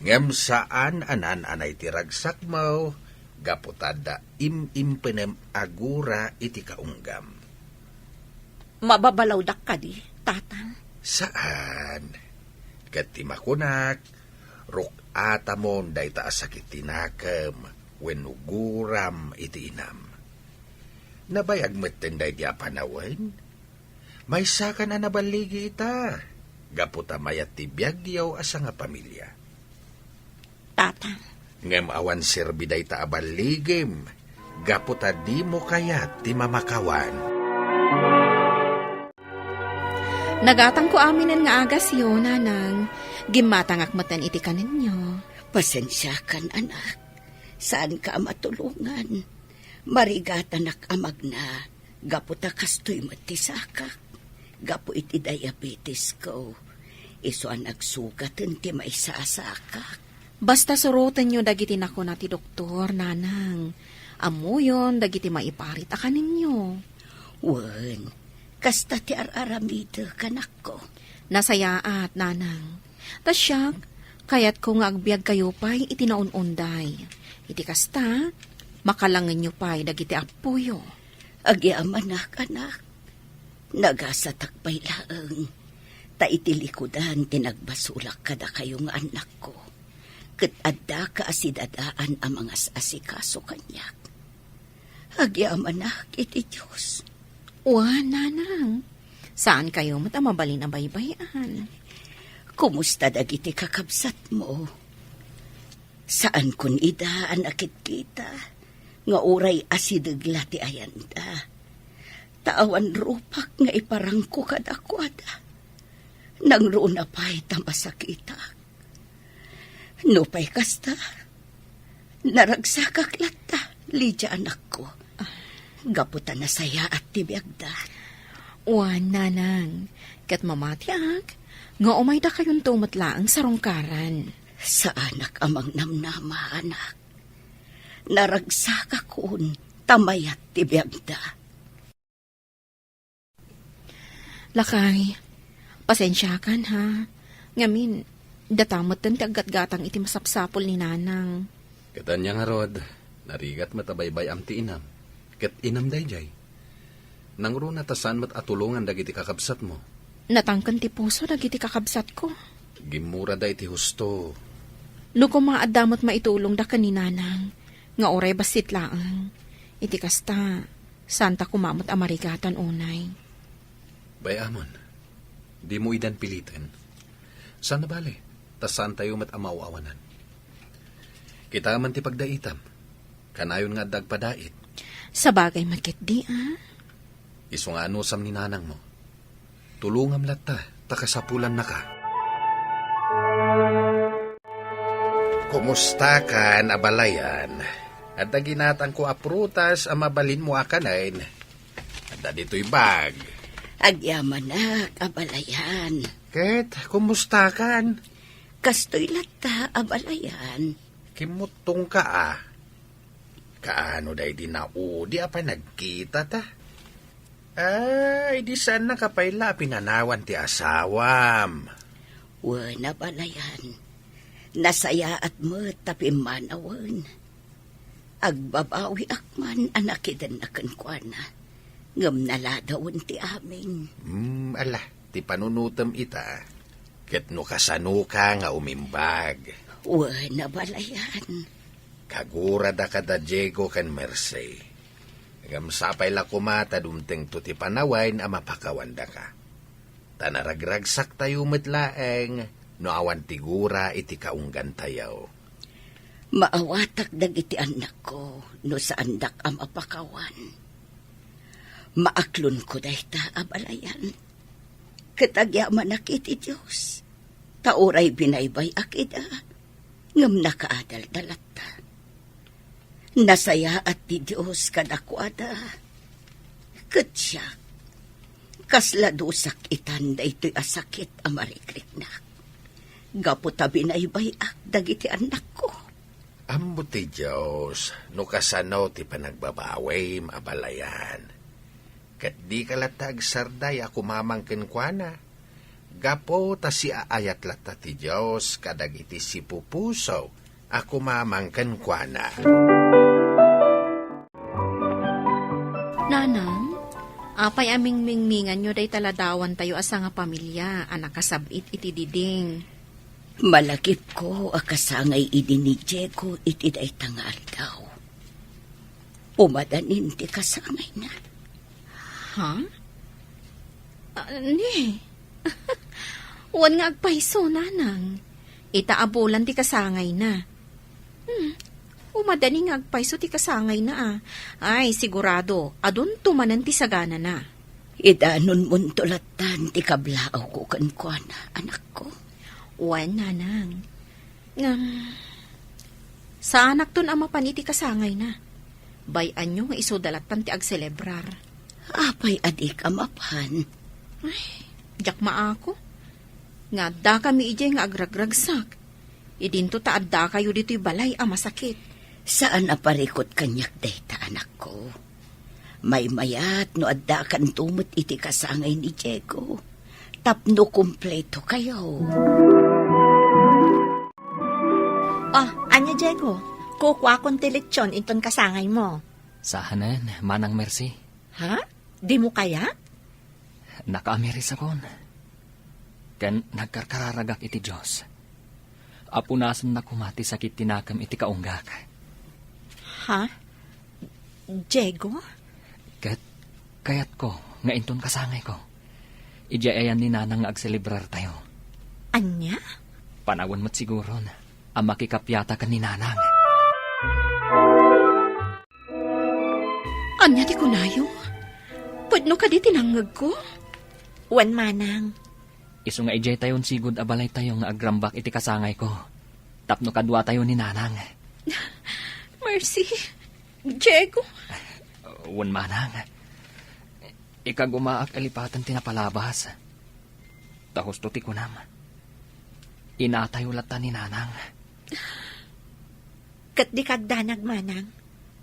Ngem saan a naan-anay ti ragsakmo gapu ta adda im-impenem a gura iti kaunggam. Mababalawdak kadi, Tatang? Saan. Ket ti makunak, ruk-atamon dayta a sakit ti nakem wenno guram iti inam. Nabayag metten daydi a panawen? Maysakan a naballigi ita, gapu ta mayat ti biagyo a sangapamilia. Tatang. Ngem awan serbi dayta a balligim, gapu ta dimo kayat ti mamakawan. Nagatangko aminen nga agasyo, Nanang. Gimmatangak metten iti kanenyo. Pasensiakan, anak. Saanka a matulongan. Marigatanak a magna, gapu ta kastoy met ti sakak. Gapu iti diabetesko, isu a nagsugaten ti maysa a sakak. Basta surotenyo dagiti nakuna ti doktor, Nanang. Ammoyon dagiti maiparit a kanenyo. Wen, kasta ti ar-aramidek, anakko. Nasayaat, Nanang. Ta siak, kayatko nga agbiagkayo pay iti naun-unday. Iti kasta, makalangenyo pay dagiti appoyo. Agyamanak, anak. Nagasatak pay laeng. Ta iti likudan ti nagbasolak kadakayo nga annakko. Ket addaka a sidadaan a mangas-asikaso kaniak. Agyamanak iti Dios. Wen, Nanang. Saankayo met a mabalin a baybay-an. Kumusta dagiti kakabsatmo? Saankon ida a nakitkita nga uray asideg la ti ayanda. Ta awan rupak nga iparangko kadakuada. Nangruna pay ta masakitak. Nupay kasta, naragsakak latta, Lydia anakko. Gapu ta nasayaat ti biagda. Wen, Nanang, ket mamatiak nga umaydakayonto met laeng sarungkaran. Saanak a mangnamnama, anak. Naragsakakon ta mayat ti biagda. Lakay, pasensiakan, ha. Ngamin, data metten ti aggatgatang iti masapsapul ni Nanang. Ket ania ngarud, narigat met a baybay-am ti inam. Ket inam daydiay. Nangruna ta saan met a tulongan dagiti kakabsatmo. Natangken ti puso dagiti kakabsatko. Gimmurada iti husto. No koma adda met maitulongda ken ni Nanang, nga uray bassit laeng. Iti kasta, saanta koma met a marigatan unay. Bay-amon, dimo idan piliten. Saan a bale, ta saantayo met a maaw-awanan. Kita man ti pagdaitam. Kanayon nga adda agpadait. Sabagay met ketdi, a? Isu nga anusam ni nanangmo. Tulongam latta, ta kasapulannaka. Kumustakan, abalayan? Adda ginatangko a prutas a mabalinmo a kanen. Adda ditoy bag. Agyamanak, abalayan. Ket, kumustakan? Kastoy latta, abalayan. Kimmuttongka, a. Kaano daydi naudi a panagkitata? Ay, di saannaka pay la a pinanawan ti asawam. Wen, abalayan. Nasayaat met ta pimmanawen. Agbabawiak man a nakidenna kenkuana, ngem naladawen ti amin. Hmm, ala, ti panunotem ita. Ket no kasanoka nga umimbag. Wen, abalayan. Kagurada kada Diego ken Merce. Ngem sapay la koma ta dumtengto ti panawen a mapakawandaka. Ta naragragsaktayo met laeng no awan ti gura iti kaunggantayo. Maawatak dagiti annakko no saandak a mapakawan. Maaklonko dayta, abalayan. Ket agyamanak iti Dios, ta uray binaybay-ak ida, ngem nakaadalda latta. Nasayaat ti Dios kadakuada. Ket siak, kasla dusak itan daytoy a sakit a marikriknak. Gapu ta binaybay-ak dagiti annakko. Ammo ti Dios no kasano ti panagbabawim a balayan. Ket dika latta agsarday a kumamang kenkuana, gapu ta siaayat latta ti Dios kadagiti sipupuso a kumamang kenkuana. Nanang, apay a mingmingminganyo dayta ladawantayo a sangapamilia a nakasab-it iti diding? Malagipko a kasangay idi ni Diego iti dayta nga aldaw. Umadanin ti kasangayna. Ha? Ah, ni? Wan nga agpayso, nanang. Ita a bulan ti kasangayna. Hmm. Umadani nga agpayso ti kasangayna, a. Ay, sigurado, adunto manen ti saganana. Idanonmonto lattan ti kablaawko kenkuana, anakko. Wen, nanang. Ngem, saanakton a mapan iti kasangayna. Bay-anyo nga isuda lattan ti agselebrar. Apay a dika mapan? Ay, diak maako. Nga addakami idiay nga agragragsak. Idinto ta addakayo ditoy balay a masakit. Saan a parikut kaniak dayta, anakko. Maymayat no addakanto met iti kasangay ni Diego. Tapno kumpleto kayo. Oh, ania, Diego? Kukuakon ti lechon inton kasangaymo. Saanen, Manang Mercy. Ha? Dimo kayat? Nakaamirisakon. Ken nagkarkararagak iti Dios. Apunasenna koma ti sakit ti nakem iti kaunggak. Ha? Diego? Ket kayatko nga inton kasangayko, idiay ayan ni Nanang nga agselebrartayo. Ania? Panawen met siguron a makikapiata ken ni Nanang. Ania ti kunayo? Pudno kadi ti nangngegko? Wen, Manang. Isu nga idiaytayon sigud a balaytayo nga agrambak iti kasangayko. Tapno kaduatayo ni Nanang. Mercy, Diego. Wen, Manang. Ikagumaak a lipaten ti napalabas. Ta husto ti kunam. Inatayo latta ni Nanang. Ket dika agdanag, Manang,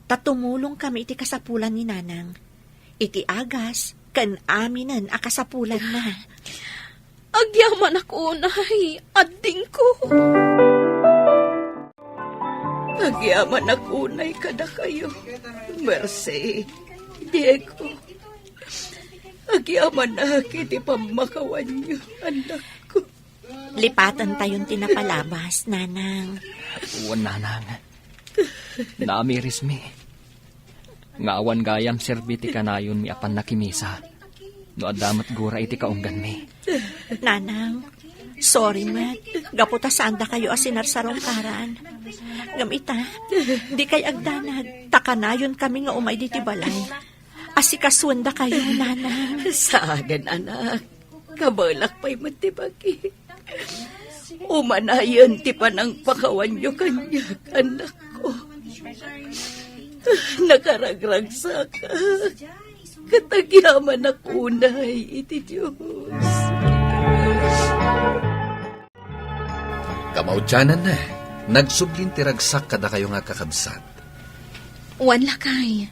ta tumulongkami iti kasapulan ni Nanang, iti agas ken aminen a kasapulanna. Agyamanak unay, adingko. Agyamanak unay kadakayo, Mercy, Diego. Agyamanak iti pammakawanyo, annakko. Lipatentayon ti napalabas, Nanang. Wen, Nanang. Naamirismi. Nga awan gayam serbi ti kanayonmi a pannakimisa no adda met gura iti kaungganmi. Nanang, sorry met, gapu ta saandakayo a sinarsarungkaran. Ngem ita, dikay agdanag, ta kanayonkami nga umay ditoy balay. Asikasuendakayo, Nanang. Saanen, anak. Kabaelak pay met ti bagi. Umanayen ti panangpakawanyo kaniak, annakko. Nakaragragsakak, ket agyamanak unay iti Dios. Kamaudiananna, nagsublin ti ragsak kadakayo nga kakabsat. Wen, lakay.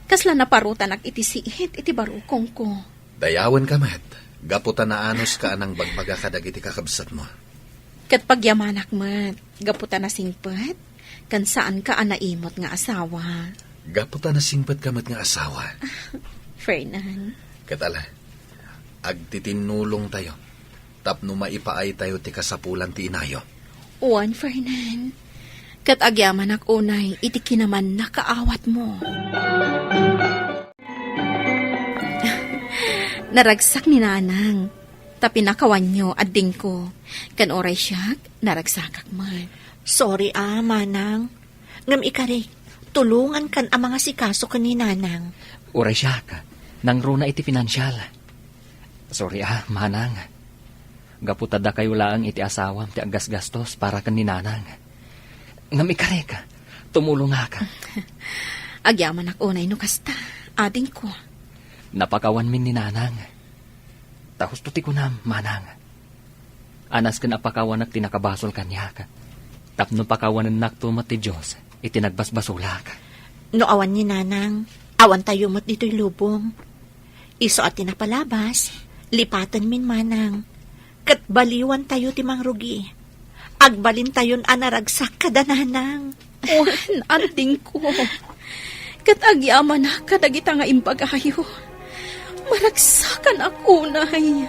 Kasla naparutanak iti siit iti barukongko. Dayawenka met, gapu ta naanuska a nangbagbaga kadagiti kakabsatmo. Ket pagyamanak met, gapu ta nasingpet, ken saanka a naimot nga asawa. Gapu ta nasingpetka met nga asawa. Fernan. Ket ala, agtitinnulongtayo tapno maipaaytayo ti kasapulan ti inayo. Wen, Fernan. Ket agyamanak unay iti kinamannak a awatmo. Naragsak ni Nanang, ta pinakawanyo, adingko. Ken uray siak, naragsakak met. Sorry a, Manang. Ngem ikarik, tulongankan a mangasikaso ken ni Nanang. Uray siak, nangruna iti pinansial. Sorry a, Manang. Gapu ta dakayo laeng iti asawam ti aggasgastos para ken ni Nanang. Ngem ikarik, tumulongak. Agyamanak unay no kasta, adingko. Napakawanmin ni Nanang. Ta husto ti kunam, Manang. Anas ken a pakawanak ti nakabasol kaniak. Tapno pakawanennakto met ti Dios iti nagbasbasolak. No awan ni Nanang, awan tayo met ditoy lubong. Isu a ti napalabas, lipatenmin, Manang. Ket baliwan tayo ti mangrugi. Agbalin tayon a naragsak kada Nanang. Wen, adingko. Ket agyamanak kadagita nga imbagayo. Maragsakanak unay.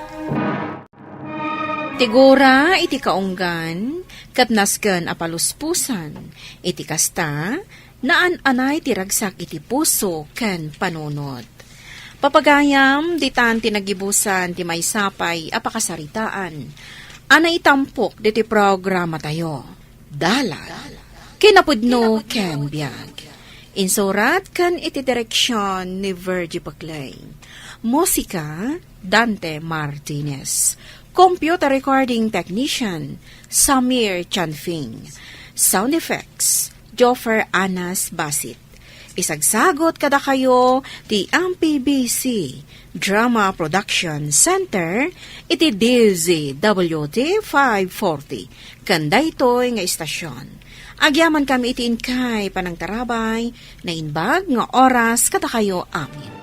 Ti gura iti kaunggan, ket nasken a paluspusan. Iti kasta, naan-anay ti ragsak iti puso ken panunot. Papagayam, ditan ti nagibusan ti maysa pay a pakasaritaan a naitampok diti programatayo. Dalan, kinapudno ken biag. Insurat ken iti direksion ni Virgie Paclay. Musika, Dante Martinez. Computer recording technician, Samir Chanfing. Sound effects, Joffer Anas Basit. Isagsagot kadakayo ti M P B C Drama Production Center iti D Z W T five forty ken daytoy nga istasyon. Agyaman kami iti inkay panangtarabay, naimbag nga oras kadakayo amin.